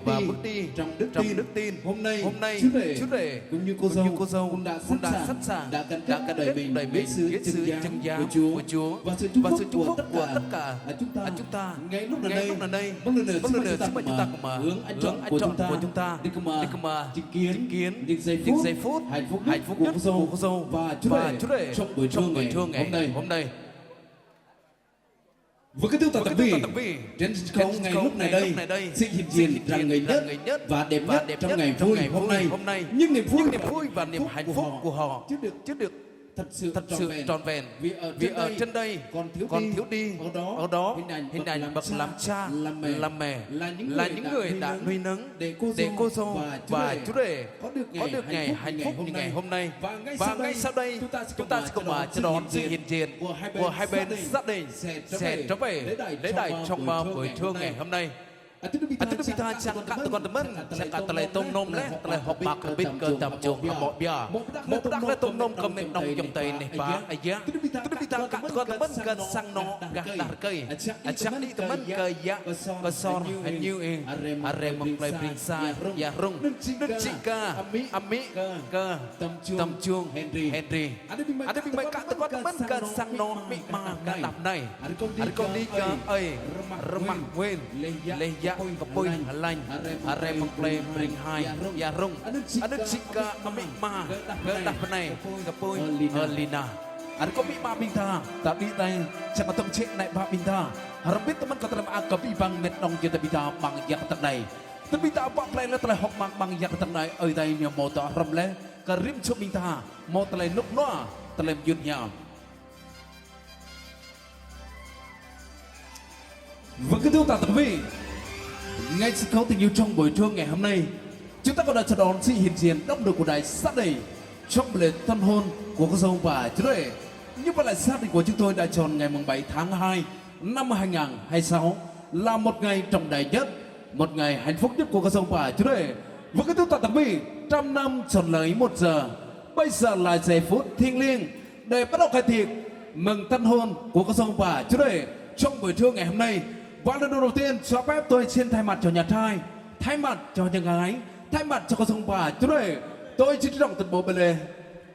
và bước đi trong đức tin, hôm nay, Chúa Rể cũng như cô dâu cũng đã sẵn sàng, đã gắn kết đời mình với sự chứng giám của Chúa và sự chúc phúc của tất cả chúng ta. Ngay lúc này, một lần nữa, xin mời chúng ta cùng hướng ái trọn của chúng ta đi kơ mă chứng kiến những giây phút hạnh phúc nhất của cô dâu và Chúa Rể trong buổi trưa ngày hôm nay. Với cái tước tỏ tỏ bi, trên sân khấu ngay lúc này đây, sự hiện diện rạng ngời nhất và đẹp nhất trong ngày vui hôm nay. Những niềm vui và niềm hạnh phúc của họ chưa được thật sự trọn vẹn. Vì ở trên đây còn thiếu đi, ở đó hình ảnh bậc làm cha, làm mẹ là những người đã nuôi nấng để cô dâu và Chúa Rể có được ngày hạnh phúc như ngày hôm nay. Và ngay sau đây, chúng ta sẽ cùng mă chào đón sự hiện diện của hai bên gia đình sẽ trở về lễ đài trong mă buổi trưa ngày hôm nay. Ơ, tơ ƀing ta čang kơ tơguan tơmơ̆n, čang kơ tơlơi tŏm nôm lĕ, tơlơi hơ̆k mơak hơbĭt kơ tơm čông hơmâo biă. Mơ̆ pơđah tơlơi tŏm nôm kơ mĕt nong yŏng tơi neh ba, ơ yă. Tơ ƀing ta kơ tơguan tơmơ̆n kơ sang anŏ gah đah rơkơi. Ơ čang đĭ tơmơ̆n kơ yă, kơ sor hơñu ih, arem mơ̆ng plei Breng Sa, Ia Rung. Nŭn čih kơ amĭ kơ tơm čông Henry. Ơ, tơ ƀing mơi kơ tơguan tơmơ̆n kơ sang anŏ amĭ ama gah đah bơnai. Ară kâo đĭ kơ ơi Rơmah Wên, leh yă Kơpui Hơlañ, arem mơ̆ng plei Breng Hai, Ia Rung. Ơ, nŭn čih kơ amĭ ama gah đah bơnai, Kơpui Hơlina. Ară kâo amĭ ama ƀing ta, ta đĭ đai, čang kơ tơm čĕ anai ƀă ƀing ta. Hrŏm hơbĭt tơmơ̆n kơ tơlơi mơak kơ abih bang mĕt nong yŏng tơi ƀing ta amăng ayăt tơdang anai. Tơ ƀing ta ƀă plei lĕ tơlơi hơ̆k mơak amăng ayăt tơdang anai, Ơi Adai ñu hơmâo tơ̆ hrŏm lĕ kơ rĭm čô ƀing ta, hơmâo tơlơi rơnŭk rơnua, tơlơi mơyun hiam. Vâng, kính thưa tất cả quý vị, ngay sân khấu tình yêu trong buổi trưa ngày hôm nay, chúng ta cũng đã chào đón sự hiện diện đông đủ của đại gia đình trong buổi lễ tân hôn của cô dâu và chú rể. Như vậy là gia đình của chúng tôi đã chọn ngày mùng bảy tháng hai năm hai ngàn hai mươi sáu là một ngày trọng đại nhất, một ngày hạnh phúc nhất của cô dâu và chú rể. Vâng, kính thưa tất cả quý vị, trăm năm chọn lấy một giờ, bây giờ là giây phút thiêng liêng để bắt đầu khai tiệc mừng tân hôn của cô dâu và chú rể trong buổi trưa ngày hôm nay. Và lần đầu tiên cho phép tôi xin thay mặt cho nhà trai, thay mặt cho nhà gái, thay mặt cho cô dâu và chú rể, tôi xin trân trọng tuyên bố buổi lễ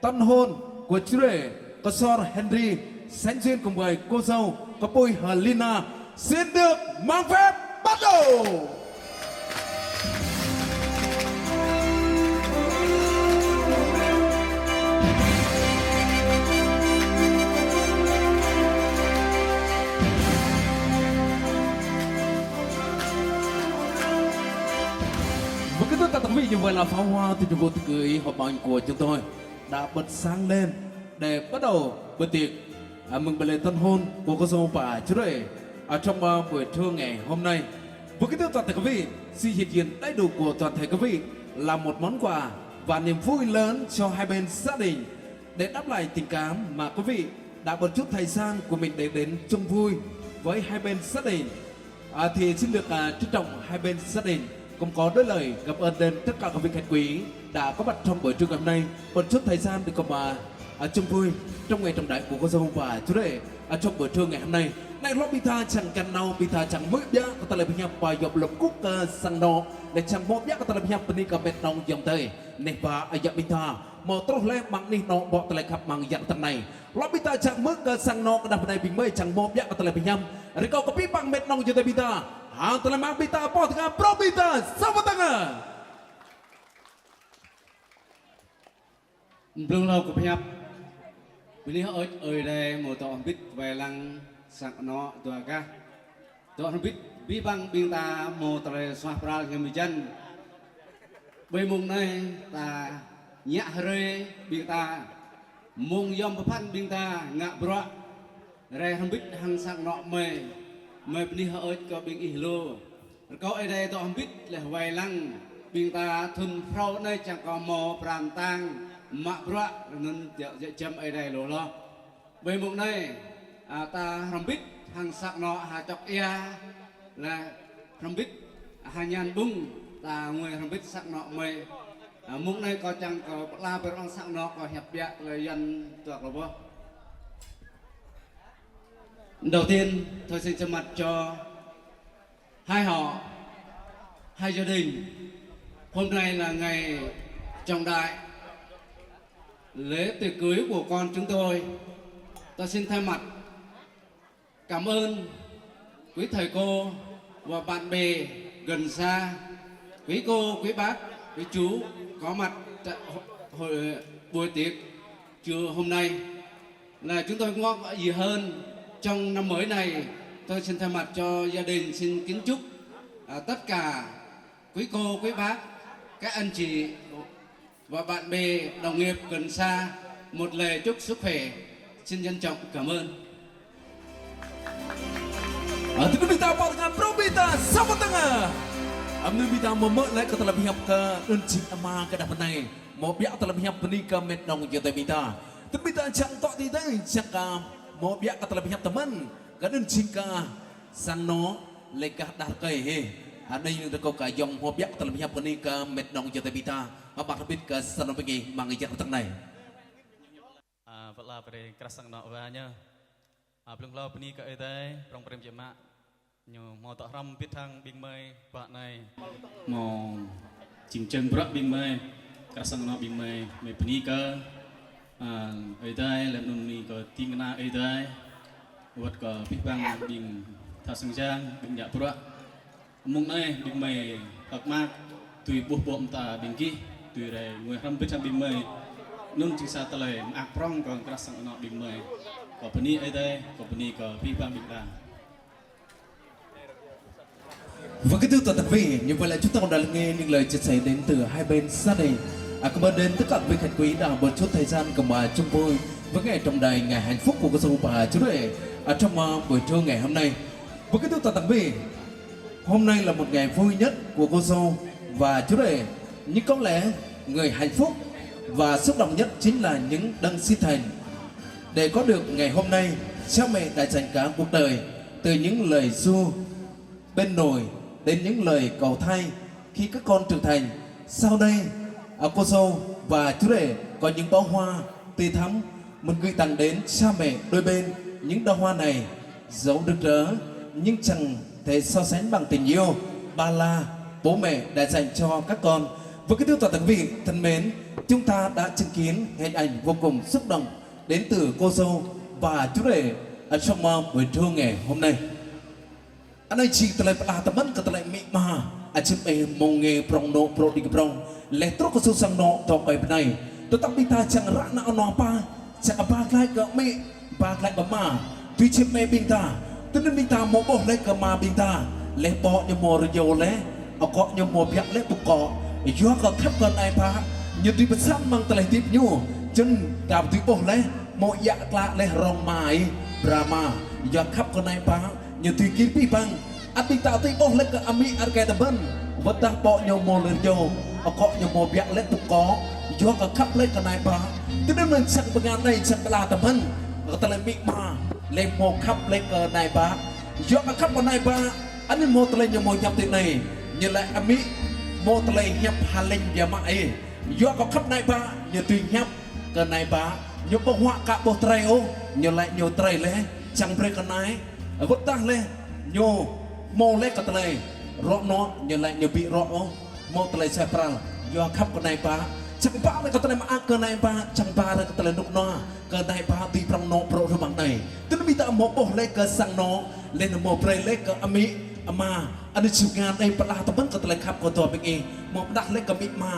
tân hôn của chú rể Ksor Henry sánh duyên cùng với cô dâu Kơpui Hơlina xin được mạn phép bắt đầu. Vâng, kính thưa tất cả quý vị, như vậy là pháo hoa từ những cô thư ký hội bạn của chúng tôi đã bật sáng lên để bắt đầu bữa tiệc, à, mừng bữa lễ tân hôn của cô dâu và chú rể, à, trong, à, buổi trưa ngày hôm nay. Vâng, kính thưa toàn thể quý vị, sự hiện diện đầy đủ của toàn thể quý vị là một món quà và niềm vui lớn cho hai bên gia đình. Để đáp lại tình cảm mà quý vị đã bớt chút thời gian của mình để đến chung vui với hai bên gia đình, à, thì xin được, à, trân trọng hai bên gia đình cũng có đôi lời cảm ơn đến tất cả các vị khách quý đã có mặt trong buổi trưa ngày hôm nay, bớt chút thời gian để cùng, à, à, chung vui trong ngày trọng đại của cô dâu và chú rể, à, trong buổi trưa ngày hôm nay. Anai hlŏng ƀing ta čang kơ nao ƀing ta čang hmư̆ biă kơ tơlơi pơhiăp pơyom lŏm kŭk kơ sang anŏ, lĕ čang hmư̆ biă kơ tơlơi pơhiăp bơni kơ mĕt nong yŏng tơi neh ba, ơ yă ƀing ta. Hơmâo truh leh amăng anih anŏ ƀô̆ tơlơi khăp amăng ayăt tơdang anai. Hlŏng ƀing ta čang hmư̆ kơ sang anŏ gah đah bơnai ƀing mơi čang hmư̆ biă kơ tơlơi pơhiăp. Rơkâo kơ abih bang mĕt nong yŏng tơi ƀing ta, hăng tơlơi mơak ƀing ta pŏk tơngan, brơi ƀing ta sa pơtang. Blung hlâo kơ pơhiăp. Bơni hơơč Ơi Adai hơmâo dŏ hơbĭt wai lăng sang anŏ dua gah. Dŏ hơbĭt abih bang ƀing ta hơmâo tơlơi suaih pral hiam hơjăn. Ƀơi mông anai ta ngă hrơi ƀing ta mông yom pơphan ƀing ta ngă bruă. Rai hơbĭt hăng sang anŏ mơi, mơi bơni hơơč kơ ƀing ih lu. Rơkâo Ơi Adai dŏ hơbĭt leh wai lăng Ƀing ta thŭn phrâo anai čang kơ hmâo pran tang mă bruă anŭn djơ̆, djơ̆ jăm Ơi Adai lu hloh. Ƀơi mông anai, a, ta hrŏm hơbĭt hăng sang anŏ ha čŏk ia, laih hrŏm hơbĭt ha ñan ƀŭng, ta ngui hrŏm hơbĭt sang anŏ mơi. A, mông anai kâo čang kơ pơala brơi sang anŏ kâo hiăp biă tơlơi Yuan tuak lu boh. Đầu tiên, tôi xin thay mặt cho hai họ, hai gia đình. Hôm nay là ngày trọng đại, lễ tiệc cưới của con chúng tôi. Tôi xin thay mặt cảm ơn quý thầy cô và bạn bè gần xa, quý cô, quý bác, quý chú có mặt tại hội, hội, buổi tiệc trưa hôm nay. Là chúng tôi không có gì hơn, trong năm mới này, tôi xin thay mặt cho gia đình xin kính chúc, à, tất cả quý cô, quý bác, các anh chị và bạn bè, đồng nghiệp gần xa một lời chúc sức khỏe. Xin trân trọng cảm ơn. Ơ, tui anŭn ƀing ta pơkă prong ƀing ta, samơ̆ tơngan. Anŭn ƀing ta hmâo mơ̆ laih kơ tơlơi pơhiăp kơ anŭn jing ama kơ đah bơnai. Hmâo biă tơlơi pơhiăp bơni kơ met nong jơ tơi ƀing ta. Tui anŭn ƀing ta čang tŏ ti dai, čang kơ hmâo biă kơ tơlơi pơhiăp tơmăn. Kơ anŭn jing kơ sang anŏ laih kơ đah rơkơi hĭ. Anai ñu tơkŏ kơ yŏng hmâo biă kơ tơlơi pơhiăp bơni kơ met nong jơ tơi ƀing ta. Hơbăt hơbĭt kơ sang anŏ ƀing ih mơ̆ng ia tơngan anai. A, pơala brơi krah sang anŏ wa ñu. A, blung hlâo bơni kơ Ơi Adai, prong brơi biă mă. Ñu hmâo tŏ hrŏm hơbĭt hăng ƀing mơi, pă anai. Hmâo jing čang bruă ƀing mơi, krah sang anŏ ƀing mơi, mơi bơni kơ, a, Ơi Adai, laih anŭn bơni kơ ding kơna Ơi Adai. Wơ̆t kơ abih bang ƀing tha sang yang, ƀing ngă bruă. Mông anai, ƀing mơi hơ̆k mơak, tui ƀuh ƀô̆ mơta ƀing gih, tui rai ngui hrŏm hơbĭt hăng ƀing mơi. Anŭn jing sa tơlơi mơak prong kơ krah sang anŏ ƀing mơi. Kâo bơni Ơi Adai, kâo bơni kơ abih bang ƀing ta. Và kính thưa toàn thể quý vị, như vậy là chúng ta cũng đã lắng nghe những lời chia sẻ đến từ hai bên gia đình. À, cảm ơn đến tất cả quý khách quý đã một chút thời gian cùng, à, chung vui với ngày trọng đại, ngày hạnh phúc của cô dâu và chú rể, à, trong, à, buổi trưa ngày hôm nay. Và kính thưa toàn thể quý vị, hôm nay là một ngày vui nhất của cô dâu và chú rể, nhưng có lẽ người hạnh phúc và xúc động nhất chính là những đấng sinh thành. Để có được ngày hôm nay, cha mẹ đã dành cả cuộc đời, từ những lời ru bên nội đến những lời cầu thay khi các con trưởng thành. Sau đây, à, cô dâu và chú rể có những bó hoa tươi thắm muốn gửi tặng đến cha mẹ đôi bên. Những đóa hoa này dẫu rực rỡ nhưng chẳng thể so sánh bằng tình yêu bao la bố mẹ đã dành cho các con. Và kính thưa toàn thể quý vị thân mến, chúng ta đã chứng kiến hình ảnh vô cùng xúc động đến từ cô dâu và chú rể ở trong, à, buổi trưa ngày hôm nay. Anai jing tơlơi pơala tơmăn kơ tơlơi amĭ ama, a čim ih mơ̆ng nge prong anŏ, prong đĭ kơ prong, laih truh kơ sang anŏ tŏ kơi bơnai. Tơdah ƀing ta čang ră anăp anŏ apa, čang ba glaĭ kơ amĭ, ba glaĭ kơ ama. Tui čim ih ƀing ta, tơl anŭn ƀing ta hmâo ƀuh laih kơ ama ƀing ta, laih pŏk ñu hmâo rơyô laih, akŏ ñu hmâo biă laih pơkŏ. Yua kơ khăp kơ anai bă, ñu dưi pơsăn mơ̆ng tơlơi hơdip ñu, čang ta dưi ƀuh laih, hmâo ia klă laih rŏng ama ih, bra ama. Yua khăp kơ anai bă, ñu dưi gir abih bang. Ăt ƀing ta dưi ƀuh laih kơ amĭ rơkơi tơmăn. Wơ̆t tơdah pŏk ñu hmâo rơyô, akŏ ñu hmâo biă laih pơkŏ. Yua kơ khăp laih kơ anai bă. Tơl anŭn čang bơngai anai čang pơala tơmăn. Kơ tơlơi amĭ ama. Laih hmâo khăp laih kơ anai bă. Yua kơ khăp kơ anai bă. Anŭn hmâo tơlơi ñu hmâo hiăp tui anai. Ñu laĭ amĭ hmâo tơlơi hiăp hơlĕng biă mă ih. Yua kơ khăp anai bă. Ñu dưi hiăp kơ anai bă, ñu ƀu huă kơ ƀuh trơi ôh, ñu laĭ ñu trơi laih, čang brơi kơ anai, wơ̆t tơdah laih, ñu hmâo laih kơ tơlơi, rŏ anŏ, ñu laĭ ñu ƀu rŏ ôh, hmâo tơlơi suaih pral, yua khăp kơ anai bă, čang ba laih kơ tơlơi mơak kơ anai bă, čang ba laih kơ tơlơi rơnŭk rơnua, kơ anai bă, tui prong anŏ, prong rơmang anai. Tơl anŭn ƀing ta hmâo ƀuh laih kơ sang anŏ, laih anŭn hmâo brơi laih kơ amĭ, ama, anŭn jing ngă anai pơala tơmăn kơ tơlơi khăp kơ dua ƀing ih, hmâo pơdah laih kơ amĭ ama,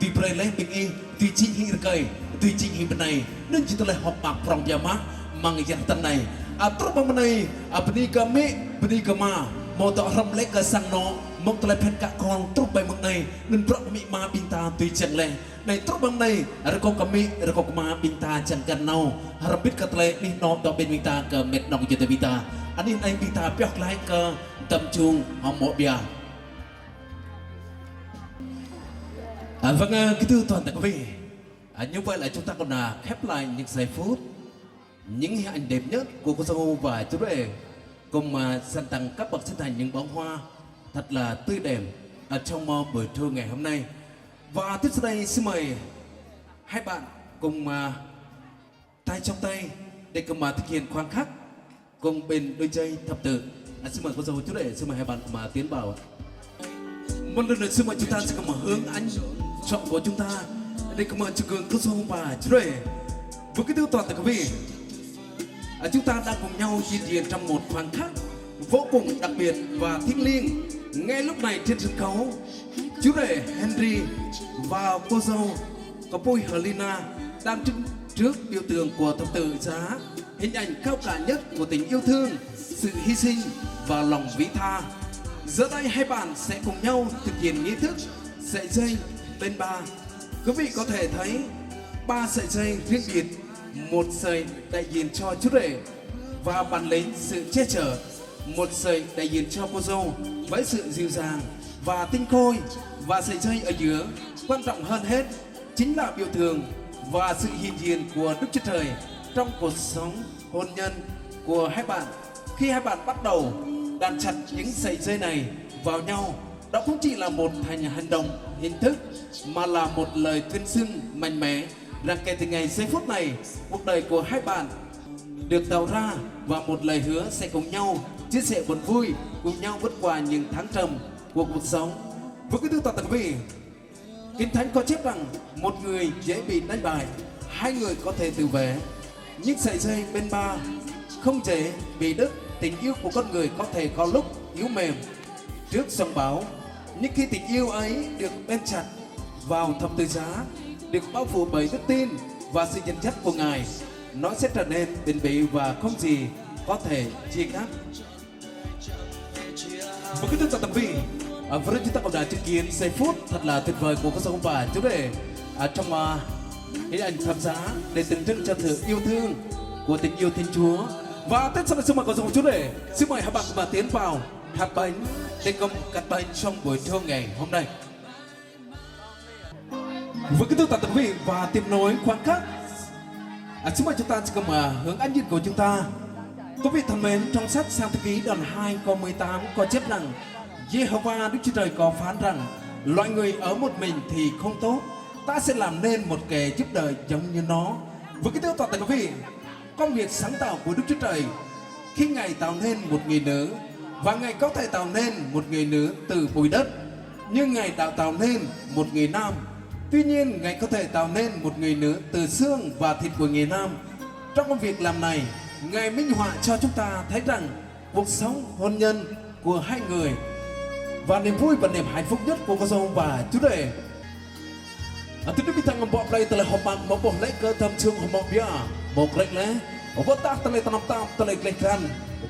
Dưi brơi laih ƀing ih, dưi jing hĭ rơkơi, dưi jing hĭ bơnai. Anŭn jing tơlơi hơ̆k mơak prong biă mă, mơ̆ng ia tơngan anai. A truh mơ̆ng anai, a bơni kơ amĭ, bơni kơ ama, hmâo dŏ hrŏm laih kơ sang anŏ, mơ̆ng tơlơi phiăn kơ kŏn truh ƀơi mông anai, anŭn bruă amĭ ama ƀing ta dưi jing laih. Anai truh mơ̆ng anai, rơkâo kơ amĭ, rơkâo kơ ama ƀing ta čang găn nao, hrŏm hơbĭt kơ tơlơi anih anŏ dŏ ƀing ta kơ met nong jơ tơ ƀing ta. Anih anai ƀing ta pioh glaĭ kơ tơm čung hơmâo biă. À, vâng, à, kính thưa toàn thể quý vị. À, như vậy là chúng ta cũng đã khép lại những giây phút, những hình ảnh đẹp nhất của cô dâu và chú rể, cùng, à, dành tặng các bậc sinh thành những bông hoa thật là tươi đẹp ở trong, à, buổi trưa ngày hôm nay. Và tiếp sau đây xin mời hai bạn cùng, à, tay trong tay để cùng, à, thực hiện khoảnh khắc cùng bên đôi giày thập tự. À, xin mời cô dâu chú rể, xin mời hai bạn, à, tiến vào. Một lần nữa xin mời chúng ta sẽ cùng, à, hướng ánh trọn của chúng ta để cùng, à, chúc mừng cô dâu và chú rể. Với kính thưa toàn thể quý vị, à, chúng ta đang cùng nhau di chuyển trong một khoảnh khắc vô cùng đặc biệt và thiêng liêng. Ngay lúc này trên sân khấu, chú rể Henry và cô dâu Kpui Helena đang đứng trước biểu tượng của thập tự giá, hình ảnh cao cả nhất của tình yêu thương, sự hy sinh và lòng vị tha. Giờ đây hai bạn sẽ cùng nhau thực hiện nghi thức sảy dây bên ba. Quý vị có thể thấy ba sảy dây riêng biệt, một sảy đại diện cho chú rể và bản lĩnh sự che chở, một sảy đại diện cho cô dâu với sự dịu dàng và tinh khôi, và sảy dây ở giữa quan trọng hơn hết chính là biểu tượng và sự hiện diện của Đức Chúa Trời trong cuộc sống hôn nhân của hai bạn. Khi hai bạn bắt đầu đan chặt những sảy dây này vào nhau, đó không chỉ là một hành, hành động hình thức mà là một lời tuyên xưng mạnh mẽ rằng kể từ ngày giây phút này, cuộc đời của hai bạn được tạo ra và một lời hứa sẽ cùng nhau chia sẻ buồn vui, cùng nhau vượt qua những thăng trầm của cuộc sống. Với kính thưa toàn thể quý vị, Kinh Thánh có chép rằng một người dễ bị đánh bại, hai người có thể tự vệ. Nhưng sảy dây bên ba không dễ bị đứt, tình yêu của con người có thể có lúc yếu mềm trước sóng bão. Nhưng khi tình yêu ấy được bền chặt vào thập tự giá, được bao phủ bởi đức tin và sự dẫn dắt của Ngài, nó sẽ trở nên bền bỉ và không gì có thể chia cắt. Và kính thưa toàn thể quý vị, à, vừa rồi chúng ta cũng đã chứng kiến giây phút thật là tuyệt vời của cô dâu và chú rể, à, trong, à, hình ảnh thập giá để tượng trưng cho sự yêu thương của tình yêu Thiên Chúa. Và tiếp sau đây xin mời cô dâu và chú rể, xin mời hai bạn cùng tiến vào cắt bánh, để cùng cắt bánh trong buổi trưa ngày hôm nay. Với kính thưa toàn thể quý vị và tiếp nối khoảnh khắc, à, xin mời chúng ta sẽ cùng, à, hướng ánh nhìn của chúng ta. Quý vị thân mến, trong sách Sang Thư Ký đoạn hai câu mười tám có chép rằng: Giê-hô-va Đức Chúa Trời có phán rằng, loại người ở một mình thì không tốt, ta sẽ làm nên một kẻ giúp đỡ giống như nó. Với kính thưa toàn thể quý vị, công việc sáng tạo của Đức Chúa Trời, khi Ngài tạo nên một người nữ, và Ngài có thể tạo nên một người nữ từ bụi đất, nhưng Ngài đã tạo nên một người nam. Tuy nhiên, Ngài có thể tạo nên một người nữ từ xương và thịt của người nam. Trong công việc làm này, Ngài minh họa cho chúng ta thấy rằng cuộc sống hôn nhân của hai người và niềm vui và niềm hạnh phúc nhất của cô dâu và chú rể. Ơ, tui anŭn ƀing ta ngă ƀô̆ plơi tơlơi hơmâo mă ƀô̆ lĕ kơ tơm čung hơmâo biă, mơ̆ krĕk lĕ. Ơ, wơ̆t tah tơlơi tơnap tap, tơlơi gleh glan,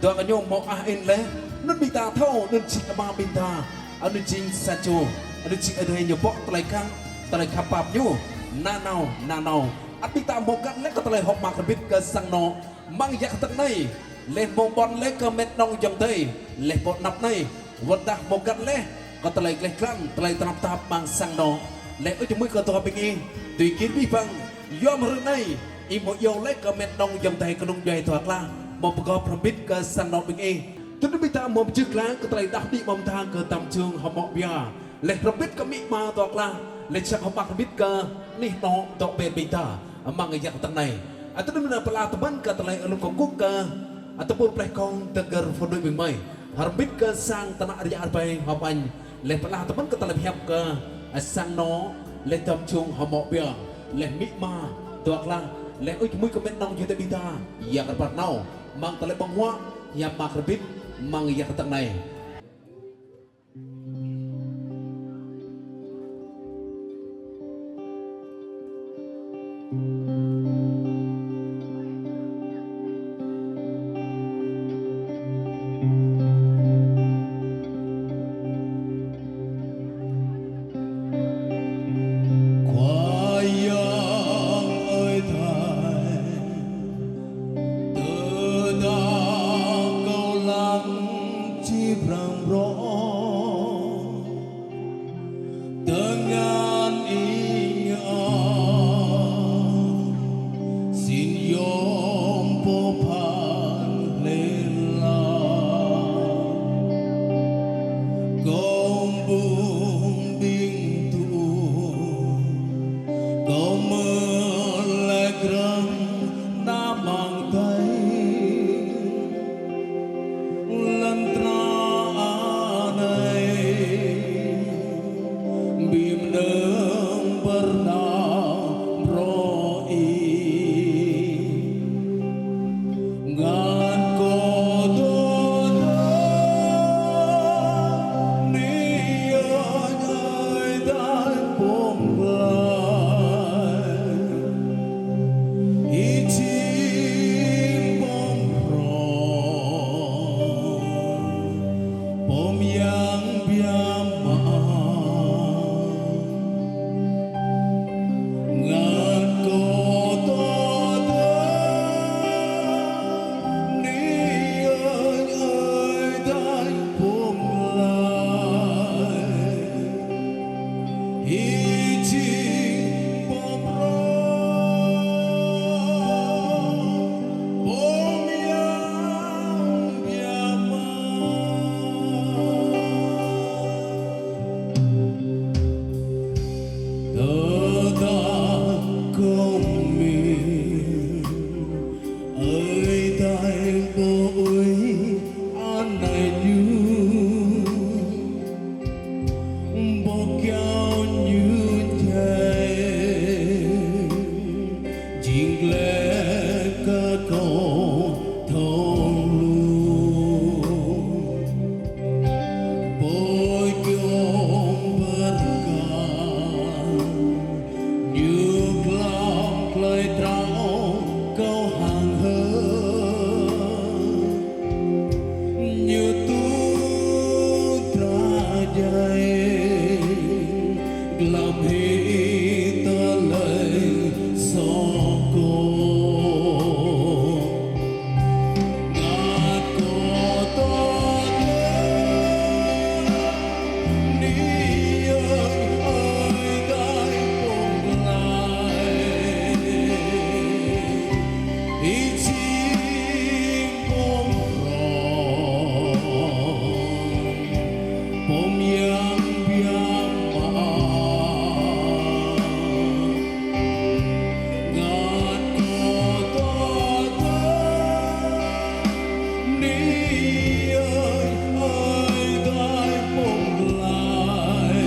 dua kơ ñu mơ̆ ah in lĕ. Anŭn ƀing ta thâo, anŭn jing ama ƀing ta, anŭn jing sa čô, anŭn jing adơi ñu ƀô̆ tơlơi khăng, tơlơi khăp pap ñu nanao nanao. Ăt ƀing ta mơ̆ găn lĕ kơ tơlơi hơmâo rơbit kơ sang anŏ. Amăng yak tơ̆ng anai, lĕ mơ̆ ƀôn lĕ kơ met nong ayŏng adơi, lĕ pô anăp anai, wơ̆t tah mơ̆ găn lĕ kơ tơlơi gleh glan, tơlơi tơnap tap amăng sang anŏ. Lĕ ơi čơmui kơ dua ƀing ih, tui kir ƀing băng, yua mơ̆ hrơi anai, ih mơ̆ iâu lĕ kơ met nong ayŏng adơi kơnung djuai dua klah, mơ̆ pơgop rơbit kơ sang anŏ ƀing ih. Tui anŭn ƀing ta mơ̆ pơjưh glaĭ kơ tơlơi đah đih mơ̆ng ta kơ tơm čung hơmâo biă. Lĕ rơbit kơ amĭ ama dua klah, lĕ čang hơmâo rơbit kơ anih anŏ dŏ ƀơi ƀing ta amăng yak tơ̆ng anai. Ơ, tui anŭn pơala tơmăn kơ tơlơi alum kơkuh kơ, ơ, tơpul pleh kông tơgơr phun đuaĭ ƀing mơi. Rơbit kơ sang tơnă ria rơbai hơmâo, lĕ pơala tơmăn kơ tơlơi pơhiăp kơ, ơ, sang anŏ, lĕ tơm čung hơmâo biă, lĕ amĭ ama dua klah, lĕ ơi čơmui kơ met nong ayŏng adơi ƀing ta, yak rơbat nao, amăng tơlơi ƀơ̆ng huă, hiam mă rơbit, amăng yak tơ̆ng anai. Khua Yang ơi Thầy, tơdah Kâo lăng či pơră Yom pơphan lĕ la, kông bung ƀing tŭ, kông mơ̆ lĕ grăm na amăng tơi. Lŏn tơnah anai, ƀing mơnơ̆ng pơrơđah brơi ih. Ngăn kơ tơdah ni ơi ơi tai pơm glai. Ih jing pơm hrŏm, pơm yang biă mă. Ngăn kơ tơdah ni ơi ơi tai pơm glai. Ih jing pơm hrŏm, pơm yang biă mă. Tơdah kông mĭn ơi tai pô ơi anai ñu, pô kiaŏ ñu jai, jing gleh kơ kông thâo lu. Pô kiaŏ pơrkă ñu glăm glai trao kâo hăng hơ. Ñu tŭ dra djai, glăm hĭ tơlơi soh kơ. Ngăn kơ tơdah ni ơi ơi tai pơm glai. Ih jing pơm hrŏm, pơm yang biă mă. Ngăn kơ tơdah ni ơi ơi tai pơm glai.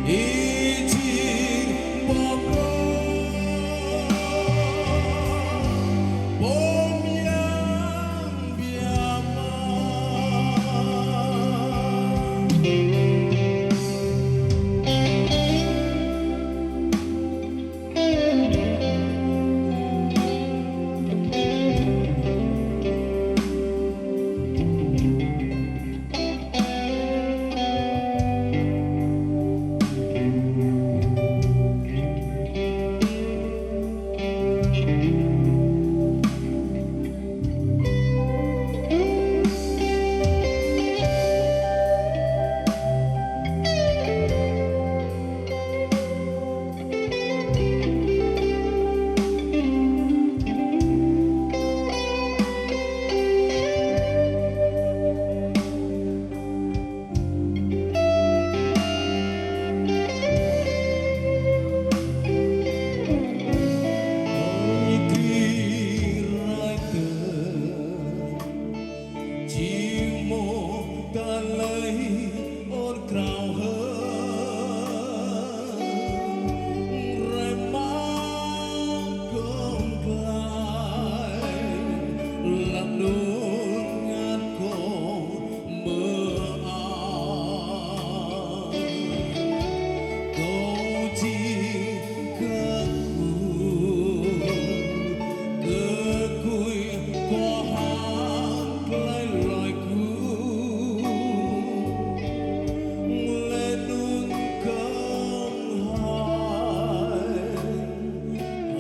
Ih jing pơm hrŏm, pơm yang biă mă. Či mơ̆ tơlơi ur krao hơ, rai mă kông glai, lăp anŭn ngăn kông mơak. Kâo či kơkuh, kơkuh kơ hăng glai loi kơ, lĕ anŭn kơ̆ng hai.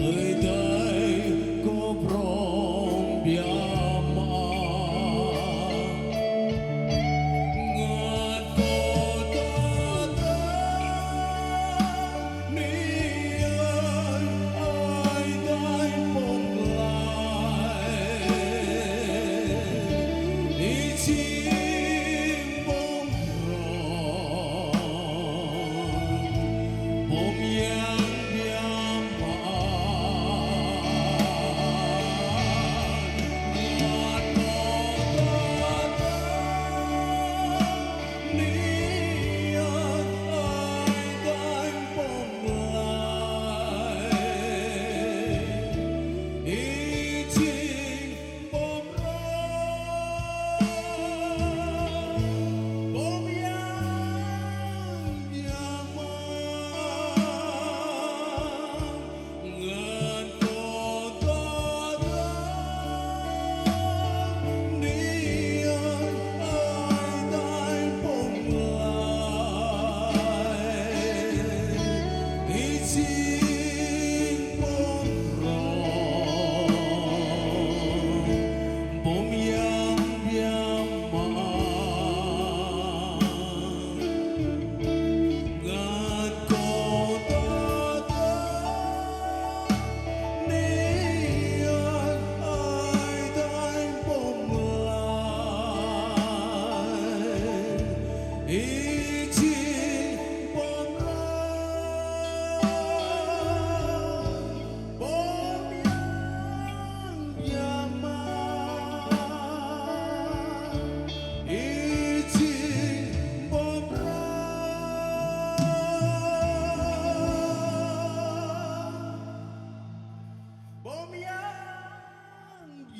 Ơi tai kơ prong biă mă. Ngăn kơ tơdah ni ơi,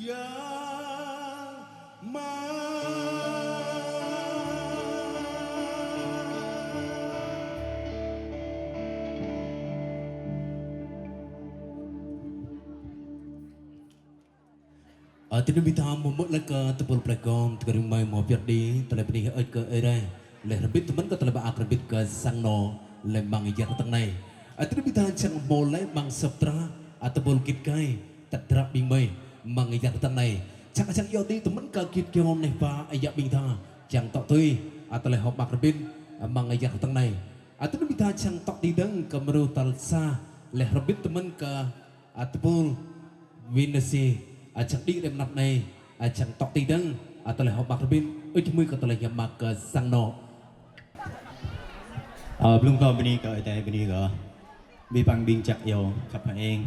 Ơ, tui anŭn ƀing ta hmâo mơ̆ lĕ kơ tơpul plei gom, tơkơring mơi hmâo pơyơr đĭ, tơlơi bơni hơơč kơ Ơi Adai, laih hrŏm hơbĭt tơmĕn kơ tơlơi mơak hrŏm hơbĭt kơ sang anŏ, laih amăng ayăt tơngan anai. Ơ, tui anŭn ƀing ta čang hmâo laih amăng sơ̆p drah, ơ, tơpul git gai, tơdruă ƀing mơi, amăng ayăt tơngan anai. Čang čang yua đĭ tơmĕn kơ git gai anai pơ ayăt ƀing ta. Čang tŏ tui, ơ, tơlơi hơ̆k mơak hrŏm hơbĭt, ơ, amăng ayăt tơngan anai. Ơ, tui anŭn ƀing ta čang tŏ tui dơ̆ng kơ mrô tal sa, laih hrŏm hơbĭt tơmĕn kơ, ơ, tơpul Vinasi, ơ, čang đĭ rem năp anai, ơ, čang tŏ tui dơ̆ng, ơ, tơlơi hơ̆k mơak hrŏm hơbĭt, ơ, čang mơ̆ kơ tơlơi hiam mơak kơ sang anŏ. Ơ, blung kơ bơni kơ Ơi Adai bơni kơ. Ƀing păng ƀing čăk yua, khăp hăng eng.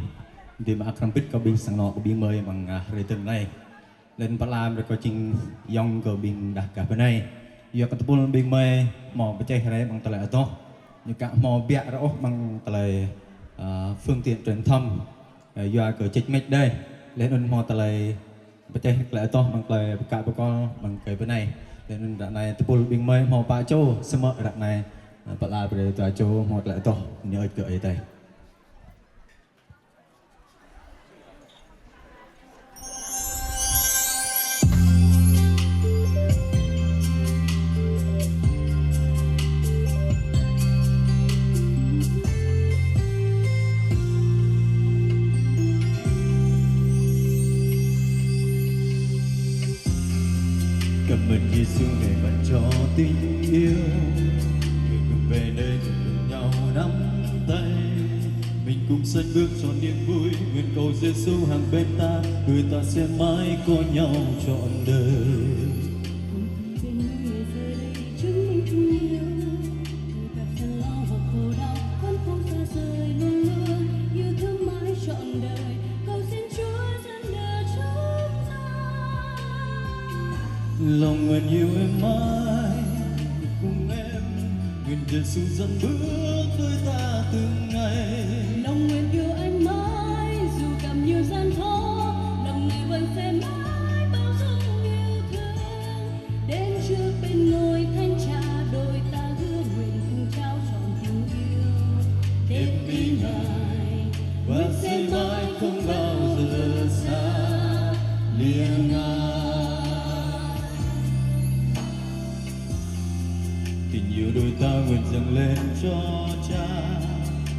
Tơlơi mơak hrŏm hơbĭt kơ ƀing sang anŏ kơ ƀing mơi amăng, ơ, hrơi tơngan anai. Laih anŭn pơala brơi kơ jing yŏng kơ ƀing đah gah bơnai. Yua kơ tơpul ƀing mơi hmâo pơčeh rai amăng tơlơi adoh. Ñu ka hmâo biă rai ôh amăng tơlơi, ơ, phương tiện truyền thông. Ơ, yua kơ čĕč mĕč đơi. Laih anŭn hmâo tơlơi pơčeh tơlơi adoh amăng tơlơi pơkă pơkol amăng kơi bơnai. Laih anŭn ră anai tơpul ƀing mơi hmâo pă čô, samơ̆ ră anai, ơ, pơala brơi dua čô hmâo tơlơi adoh, bơni hơơč kơ Ơi Adai. Cảm ơn Giêsu Ngài ban cho tình yêu. Người cùng về đây, người cùng nhau nắm tay. Mình cùng sánh bước cho niềm vui. Nguyện cầu Giêsu hằng bên ta, đuổi ta sẽ mãi có nhau trọn đời. Cùng bên người giờ đây chứng minh tình yêu. Dù gặp gian lao hoặc khổ đau, vẫn không xa rời, luôn luôn yêu thương mãi trọn đời. Cầu xin Chúa Lòng nguyện yêu em mãi cùng em, nguyện Giêsu dẫn bước đôi ta từng ngày. Lòng nguyện yêu anh mãi, dù gặp nhiều gian khó, lòng này vẫn sẽ mãi bao dung yêu thương. Đến trước bên ngôi thánh cha, đôi ta hứa nguyện cùng trao trọn tình yêu. Đẹp ý Ngài, nguyện sẽ mãi không bao giờ xa lìa Ngài. Tình yêu đôi ta nguyện dâng lên cho Cha.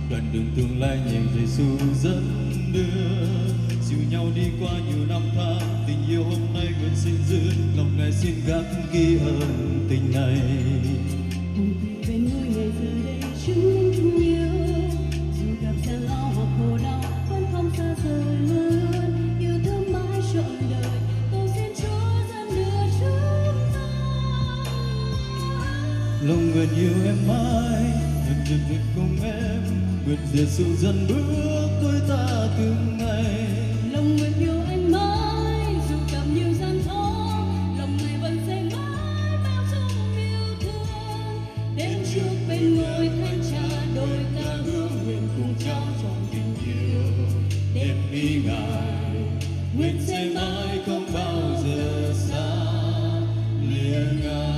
Đoạn đường tương lai nhờ Giêsu dẫn đưa, dìu nhau đi qua nhiều năm tháng. Tình yêu hôm nay nguyện xin giữ, lòng này xin khắc ghi ơn tình này. Cùng quỳ bên ngôi Ngài giờ đây chứng minh tình yêu. Dù gặp gian lao hoặc khổ đau, vẫn không xa rời, luôn luôn yêu thương mãi trọn đời. Cầu xin Chúa dẫn lửa chúng ta. Lòng nguyện yêu em mãi, nguyện Chúa nguyện cùng em, nguyện Giêsu dẫn bước đôi ta từng ngày. Lòng nguyện yêu anh mãi, dù gặp nhiều gian khó, lòng này vẫn sẽ mãi bao dung yêu thương. Đến trước bên ngôi thánh cha, đôi ta hứa nguyện cùng trao trọn tình yêu. Đẹp ý Ngài, nguyện sẽ mãi không bao giờ xa lìa Ngài.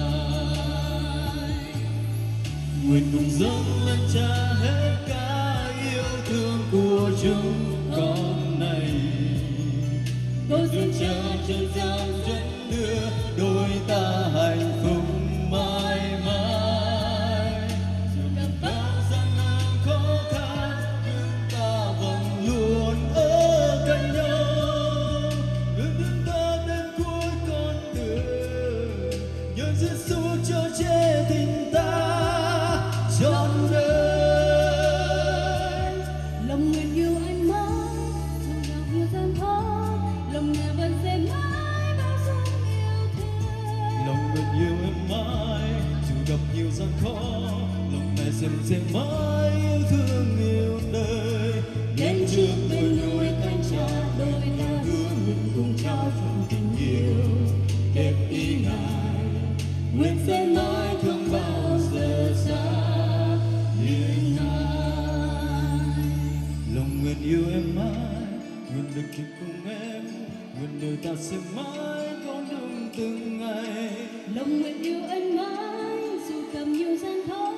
Nguyện cùng dâng lên Cha hết cả yêu thương của chúng con này. Cầu xin Cha trần gian dẫn đưa đôi ta hạnh phúc mãi mãi. Dù gặp bao gian nan khó khăn, nhưng ta vẫn luôn ở cạnh nhau. Luôn đứng ta đến cuối con đường. Nhờ Giêsu chở che tình ta trọn đời. Lòng nguyện yêu anh mãi, dù gặp nhiều gian khó, lòng này vẫn sẽ mãi bao dung yêu thương. Lòng nguyện yêu em mãi, dù gặp nhiều gian khó, lòng này sẽ, sẽ mãi yêu thương yêu đời. Đến trước bên ngôi thánh cha, đôi ta hứa nguyện cùng trao trọn tình yêu. Đẹp ý Ngài, nguyện sẽ mãi không bao giờ xa lìa Ngài. Lòng nguyện yêu em mãi, Nguyện được hiệp cùng em, nguyện đời ta sẽ mãi đón đêm từng ngày. Lòng nguyện yêu anh mãi, dù gặp nhiều gian khó,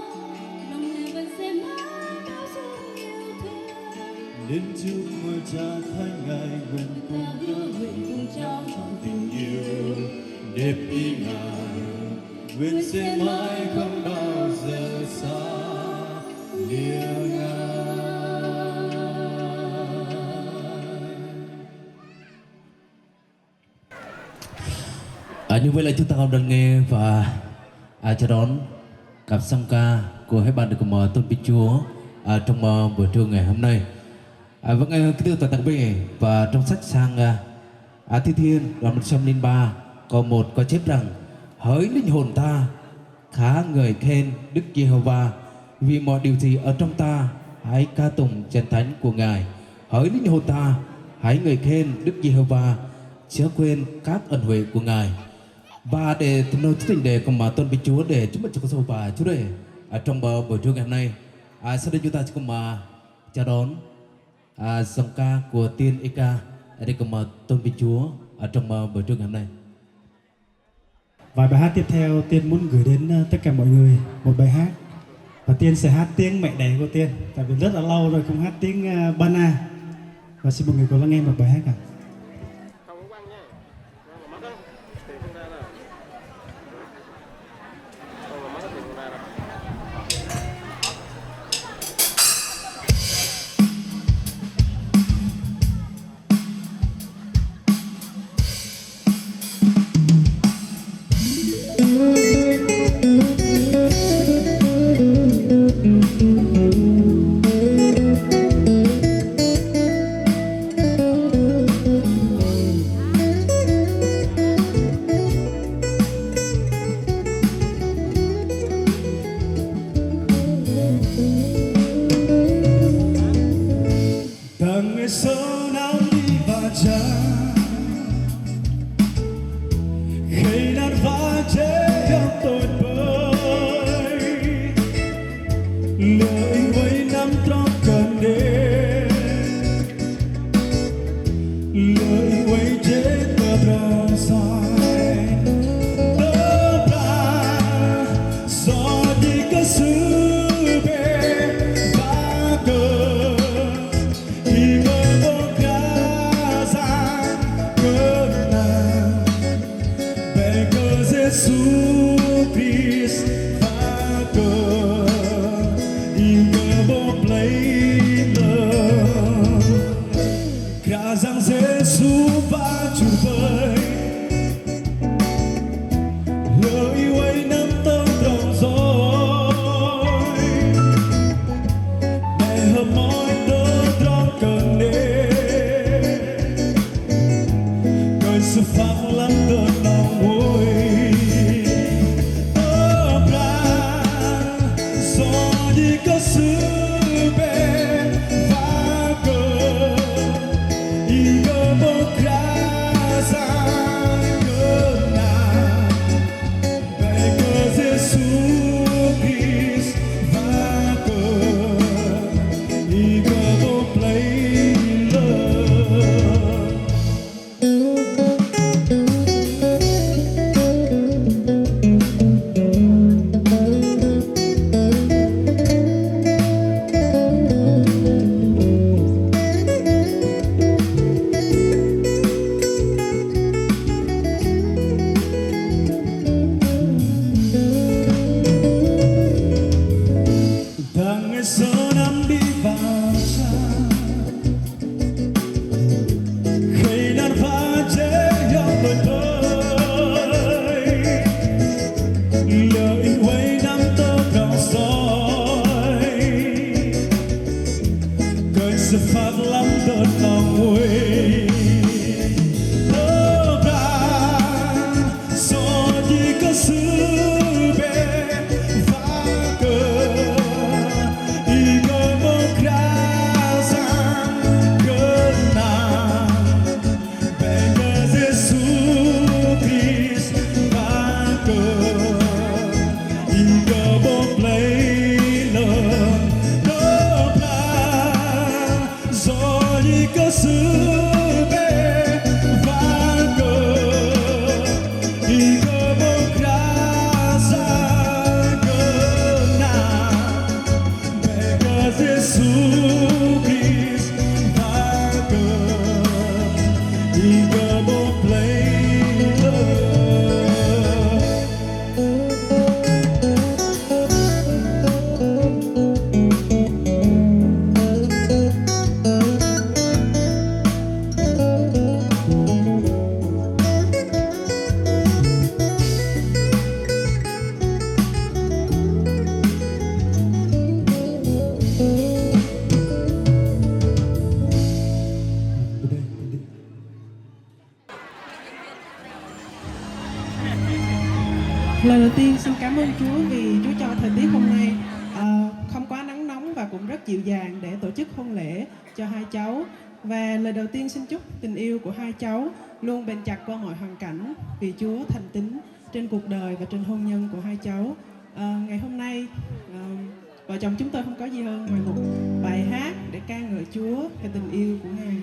lòng này vẫn sẽ mãi bao dung yêu thương. Đến trước ngôi Cha Thánh Ngài, nguyện ta hứa nguyện cùng trao trọn tình yêu đẹp ý Ngài. Nguyện sẽ mãi không bao giờ xa lìa Ngài. À, như vậy là chúng ta cùng đón nghe và, à, chào đón cặp song ca của hai ban được, à, tôn vinh Chúa, à, trong, à, buổi trưa ngày hôm nay. À, vâng, à, kính thưa toàn thể quý vị, và trong sách Sang, à, à, Thi Thiên đoạn một trăm linh ba, câu một có chép rằng: Hỡi linh hồn ta, khá ngợi khen Đức Giê-hô-va, vì mọi điều gì ở trong ta, hãy ca tụng danh thánh của Ngài. Hỡi linh hồn ta, hãy ngợi khen Đức Giê-hô-va, chớ quên các ân huệ của Ngài. Và để tiếp nối chương trình để cùng mà tôn vinh Chúa, để chúc mừng cho con số và Chúa để ở trong bờ buổi trưa ngày hôm nay. À, sau đây chúng ta sẽ cùng mà chào đón, à, giọng ca của Tiên Ika để cùng mà tôn vinh Chúa ở trong bờ buổi trưa ngày hôm nay. Và bài hát tiếp theo Tiên muốn gửi đến, ờ, tất cả mọi người một bài hát. Và Tiên sẽ hát tiếng mẹ đẻ của Tiên. Tại vì rất là lâu rồi không hát tiếng, ờ, Ba Na. Và xin mọi người cùng lắng nghe một bài hát ạ. Dăng ih sô năm đi ba čang, khei nar ba jĕ yong tôč ƀơi. Lơ ih wai năm trong kơnđe, lơ ih wai jĕ tơ brơi sai. Tơ brơi, sô djik kơ sư̆ bê ba kơ. Ih mơ̆ ƀơ̆ng krah yang kơnang, bĕ kơ Yêsu Krist ba kơ. Ih mơ̆ ƀơ̆ng plei lơ̆m, krah yang Yêsu ba čư̆ ƀơi. Lơ ih wai năm tơm trong soi, bĕ hơmâo tơm trong kơnđe, kơi sa phak lăm tơm nong wai. Tơ brơi, sô djik kơ sư̆ bê ba kơ. Ih mơ̆ ƀơ̆ng krah yang kơnang, bĕ kơ Yêsu Krist ba kơ. Ih mơ̆ ƀơ̆ng plei lơ̆m. Dăng ih sô năm đi ba čang, khei nar ba jĕ yong tôč ƀơi. Lơ ih wai năm tơm trong soi, kơi sa phak lăm tơm nong wai. Tơ brơi, sô djik kơ sư̆ bê ba kơ. Ih mơ̆ ƀơ̆ng krah yang kơnang, bĕ kơ Yêsu Krist ba kơ. Ih mơ̆ ƀơ̆ng plei lơ̆m. Tơ brơi, sô djik kơ Sư bê vang kơ, ih kơ ƀong krah sa kơ na, bê kơ Yêsu Krist vang kơ, ih kơ ƀong plei lơ. Lời đầu tiên xin cảm ơn Chúa vì Chúa cho thời tiết hôm nay, ờ, không quá nắng nóng và cũng rất dịu dàng để tổ chức hôn lễ cho hai cháu. Và lời đầu tiên xin chúc tình yêu của hai cháu luôn bền chặt qua mọi hoàn cảnh vì Chúa thành tín trên cuộc đời và trên hôn nhân của hai cháu. Ờ, ngày hôm nay, ờ, vợ chồng chúng tôi không có gì hơn ngoài một bài hát để ca ngợi Chúa về tình yêu của Ngài.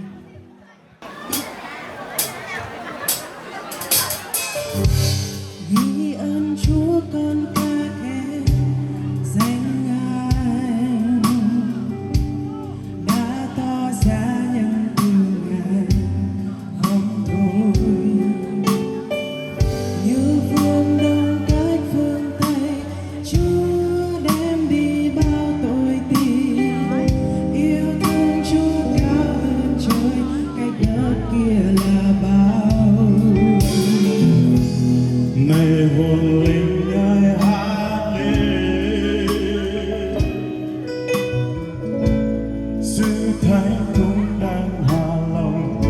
Ghi ơn Chúa con ca khen danh Ngài, đã tỏ ra những từ Ngài không thôi. Như phương Đông cách phương Tây, Chúa đem đi bao tôi tìm. Yêu thương Chúa cao hơn trời, cách đất kia là bao. Này hồn linh ơi, hát lên. Sự thánh cũng đang hòa lòng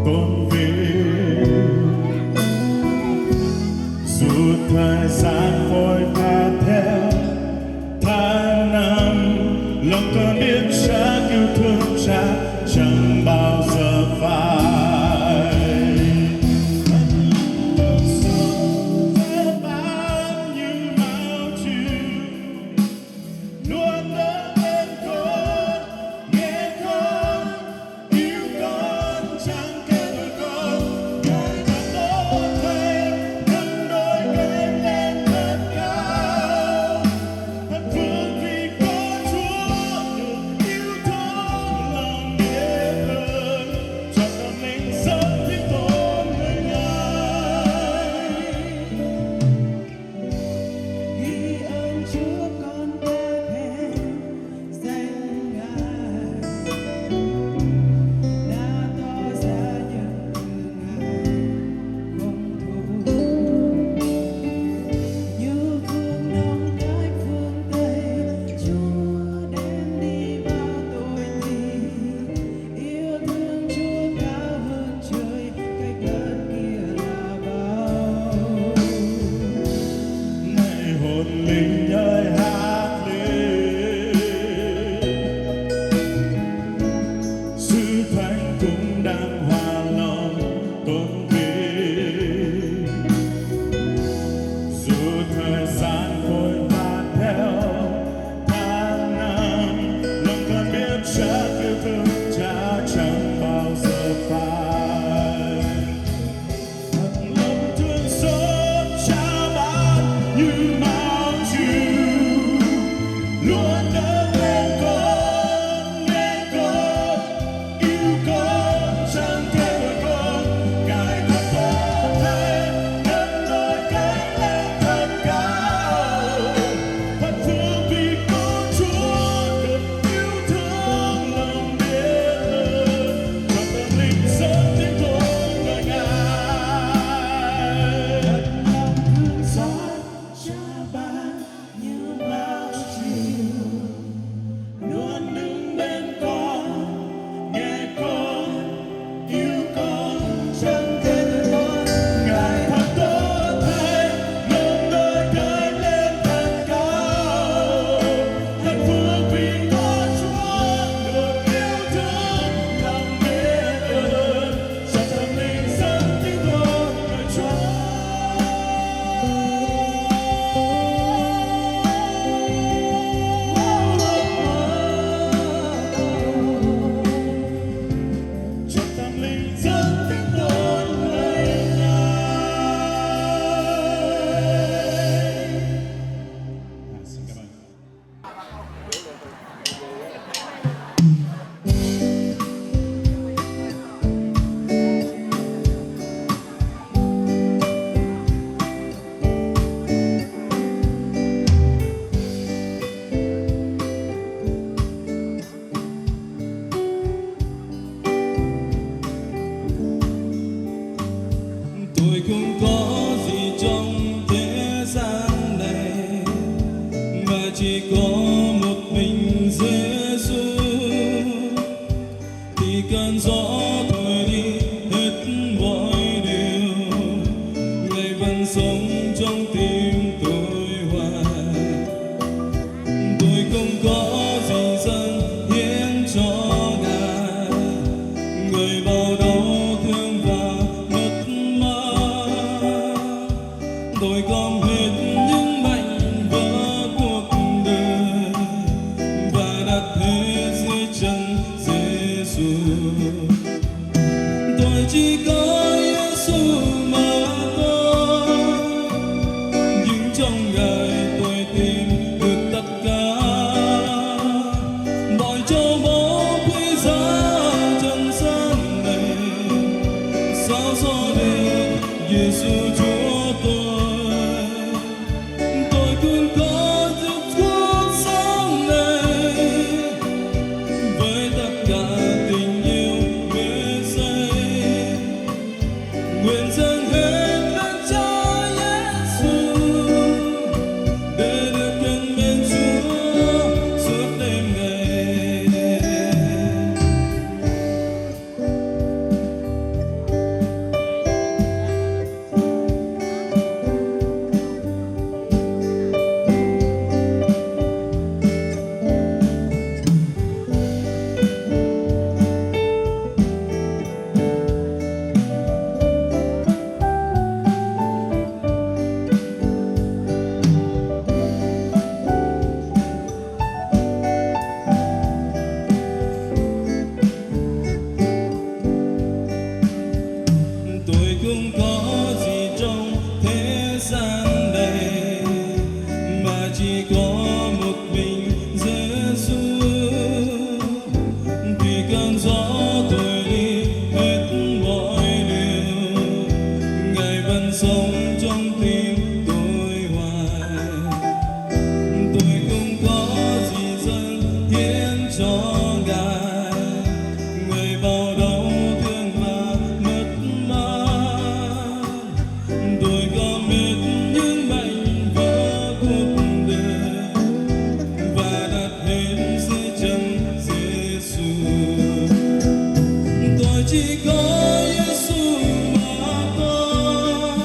tôn vinh. Dù thời gian vội vã theo tháng năm, lòng con biết chắc yêu thương Cha chẳng bao giờ phai. Bao nhiêu máu Chúa luôn đỡ bên con, nghe con, yêu con, chẳng kể tuổi con, Ngài đã có thể nâng đôi cánh lên thật cao. Hạnh phúc vì có Chúa được yêu thương lòng biết ơn Linh dâng tiếng tôn vinh Ngài. À, xin cảm ơn. Tôi không có gì trong thế gian này, mà chỉ có một mình Giêsu. Thì cơn gió thổi đi hết mọi điều, Ngài vẫn sống trong tim tôi hoài. Tôi không có gì dâng hiến cho Ngài, Người bao đau thương và mất mát. Tôi gom hết những mảnh vỡ cuộc đời và đặt hết dưới chân Giêsu. Tôi chỉ có Giêsu mà thôi, nhưng trong Ngài tôi tìm được tất cả. Mọi châu báu quý giá trần gian này, sao so được Giêsu Chúa tôi. Tôi không có chút cuộc sống này với tất cả tình yêu bề dày. Nguyện dâng hết lên Cha Giêsu để được gần bên Chúa suốt đêm ngày. Tôi không có gì trong thế gian này, mà chỉ có một mình Giêsu. Thì cơn gió thổi đi hết mọi điều, Ngài vẫn sống trong tim tôi hoài. Tôi không có gì dâng hiến cho Ngài, Người bao đau thương và mất mát. Tôi gom hết những mảnh vỡ cuộc đời và đặt hết dưới chân Giêsu. Tôi chỉ có Giêsu mà thôi,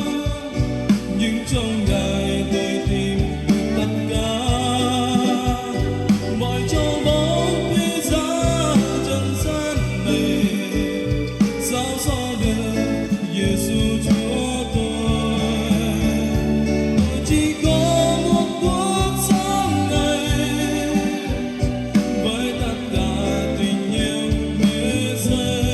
nhưng trong Ngài tôi tìm được tất cả. Mọi châu báu quý giá trần gian này, sao so được Giêsu Chúa tôi. Tôi chỉ có một cuộc sống này với tất cả tình yêu bề dày.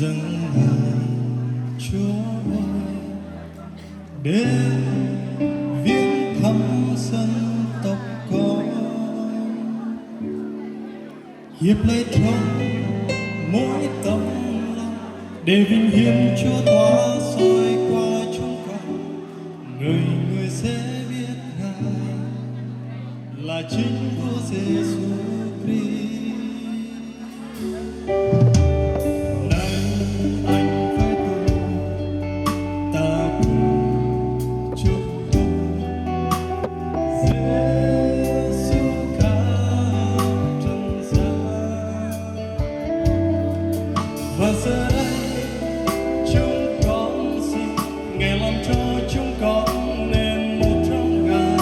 dâng Ngài, Chúa ơi, đến viếng thăm dân tộc con. Hiệp lại trong mỗi tấm lòng để vinh hiển Chúa tỏa soi qua chúng con. Người người sẽ biết Ngài là chính Vua Giêsu Christ. Này, anh với tôi, ta cùng chúc tụng Giêsu khắp trần gian. Và giờ đây, chúng con xin Ngài làm cho chúng con nên một trong Ngài.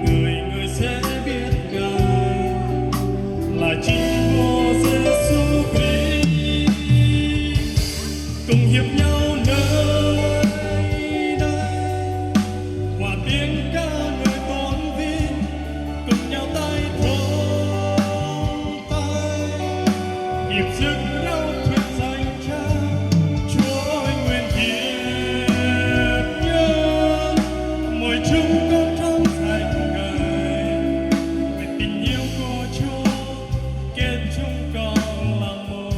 Người người sẽ biết Ngài là chính Vua Giêsu Christ. Cùng hiệp nhau nơi đây, hòa tiếng ca ngợi tôn vinh, cùng nhau tay trống tay, hiệp dâng rao thuyết danh ca. Chúa ơi, nguyện hiệp nhất, mời chúng con trong danh Ngài, nguyện tình yêu của Chúa kết chúng con làm một.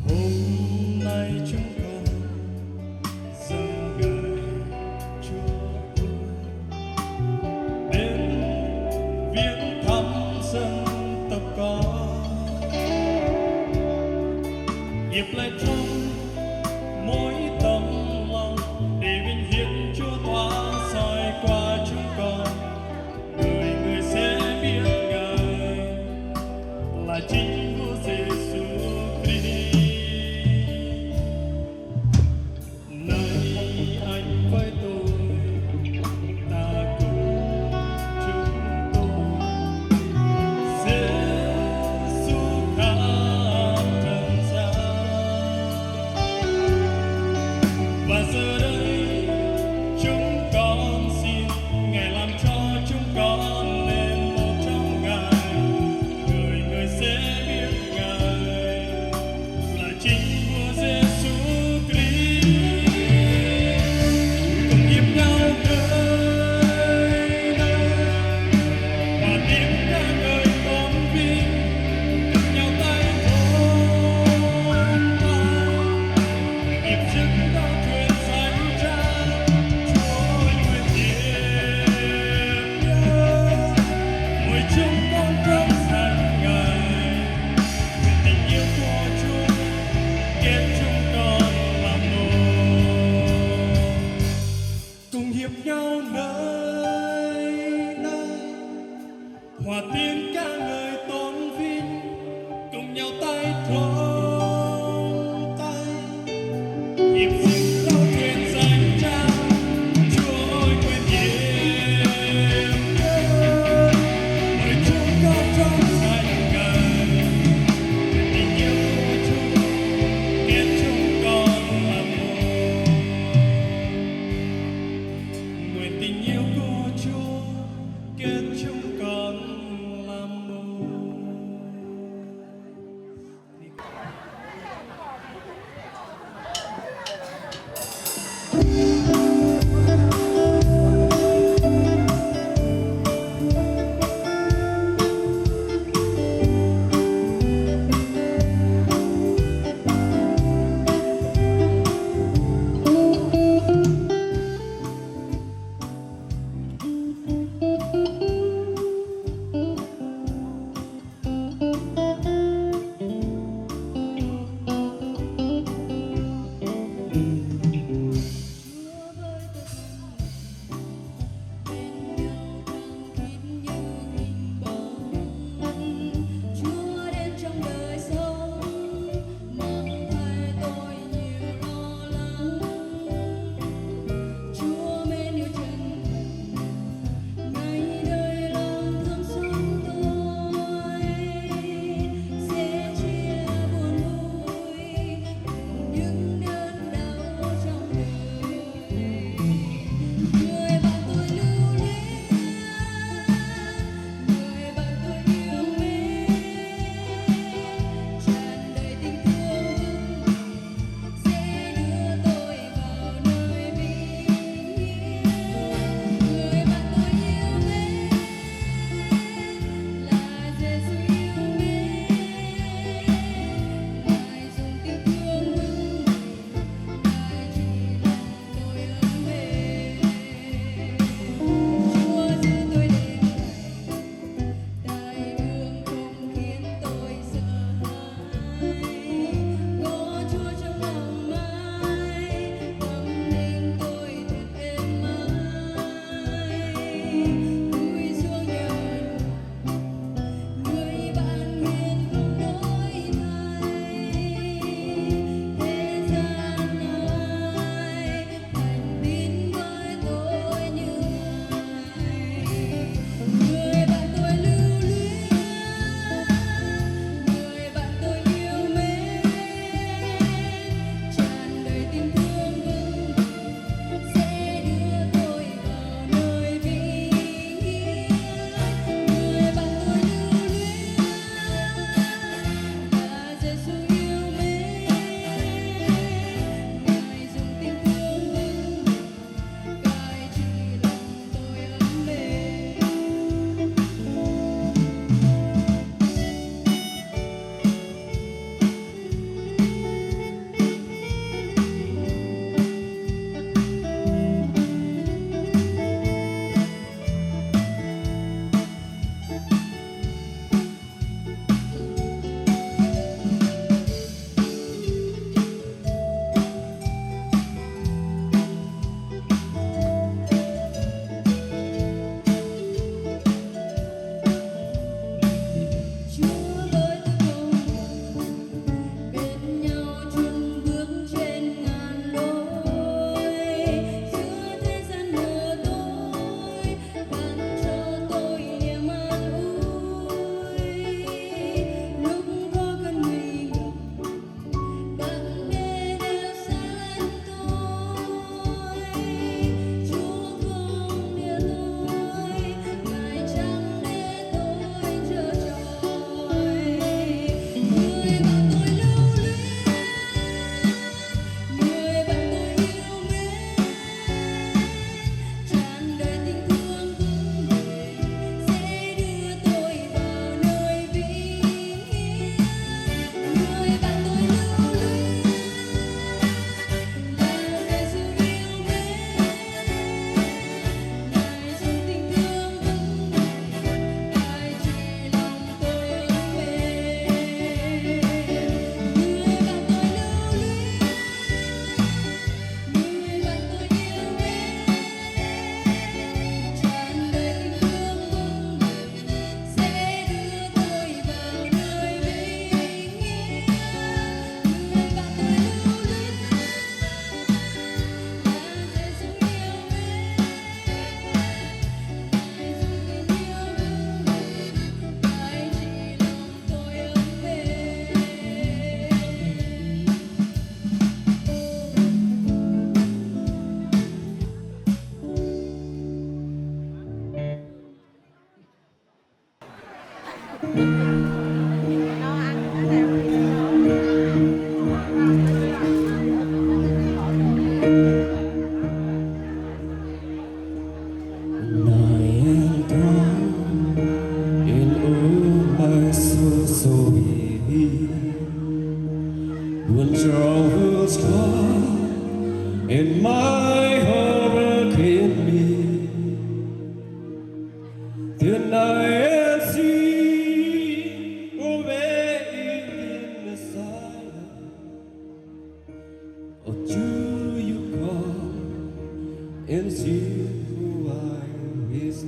Hôm nay chúng con dâng Ngài, Chúa ơi, đến viếng thăm dân tộc con. Hiệp lại trong mỗi tấm lòng để vinh hiển Chúa tỏa soi qua chúng con. Người người sẽ biết Ngài là chính Vua Giêsu Christ. Này, anh với tôi, ta cùng chúc tụng Giêsu khắp trần gian. Và giờ đây, chúng con xin Ngài làm cho chúng con nên một trong Ngài. Người người sẽ biết Ngài là chính Vua Giêsu Christ. Cùng hiệp nhau nơi đây, hòa tiếng ca ngợi tôn vinh, cùng nhau tay trống tay, hiệp dâng rao thuyết danh ca. Chúa ơi, nguyện hiệp nhất, mời chúng con trong danh Ngài, nguyện tình yêu của Chúa kết chúng con làm một. Cùng hiệp nhau nơi đây, hòa tiếng ca ngợi tôn vinh, cùng nhau tay trống tay, hiệp dâng rao thuyết danh ca. Chúa ơi, nguyện hiệp nhất, mời chúng con trong danh Ngài, nguyện tình yêu của Chúa kết chúng con làm một. Nguyện tình yêu của Chúa kết chúng con làm một. Nai ang trong in u mai su su bi. Buôn trong hus ko in mai hơ rơ khin mi. Tui nai ang si u ve i rin na sai. Oh, do you call and see who I is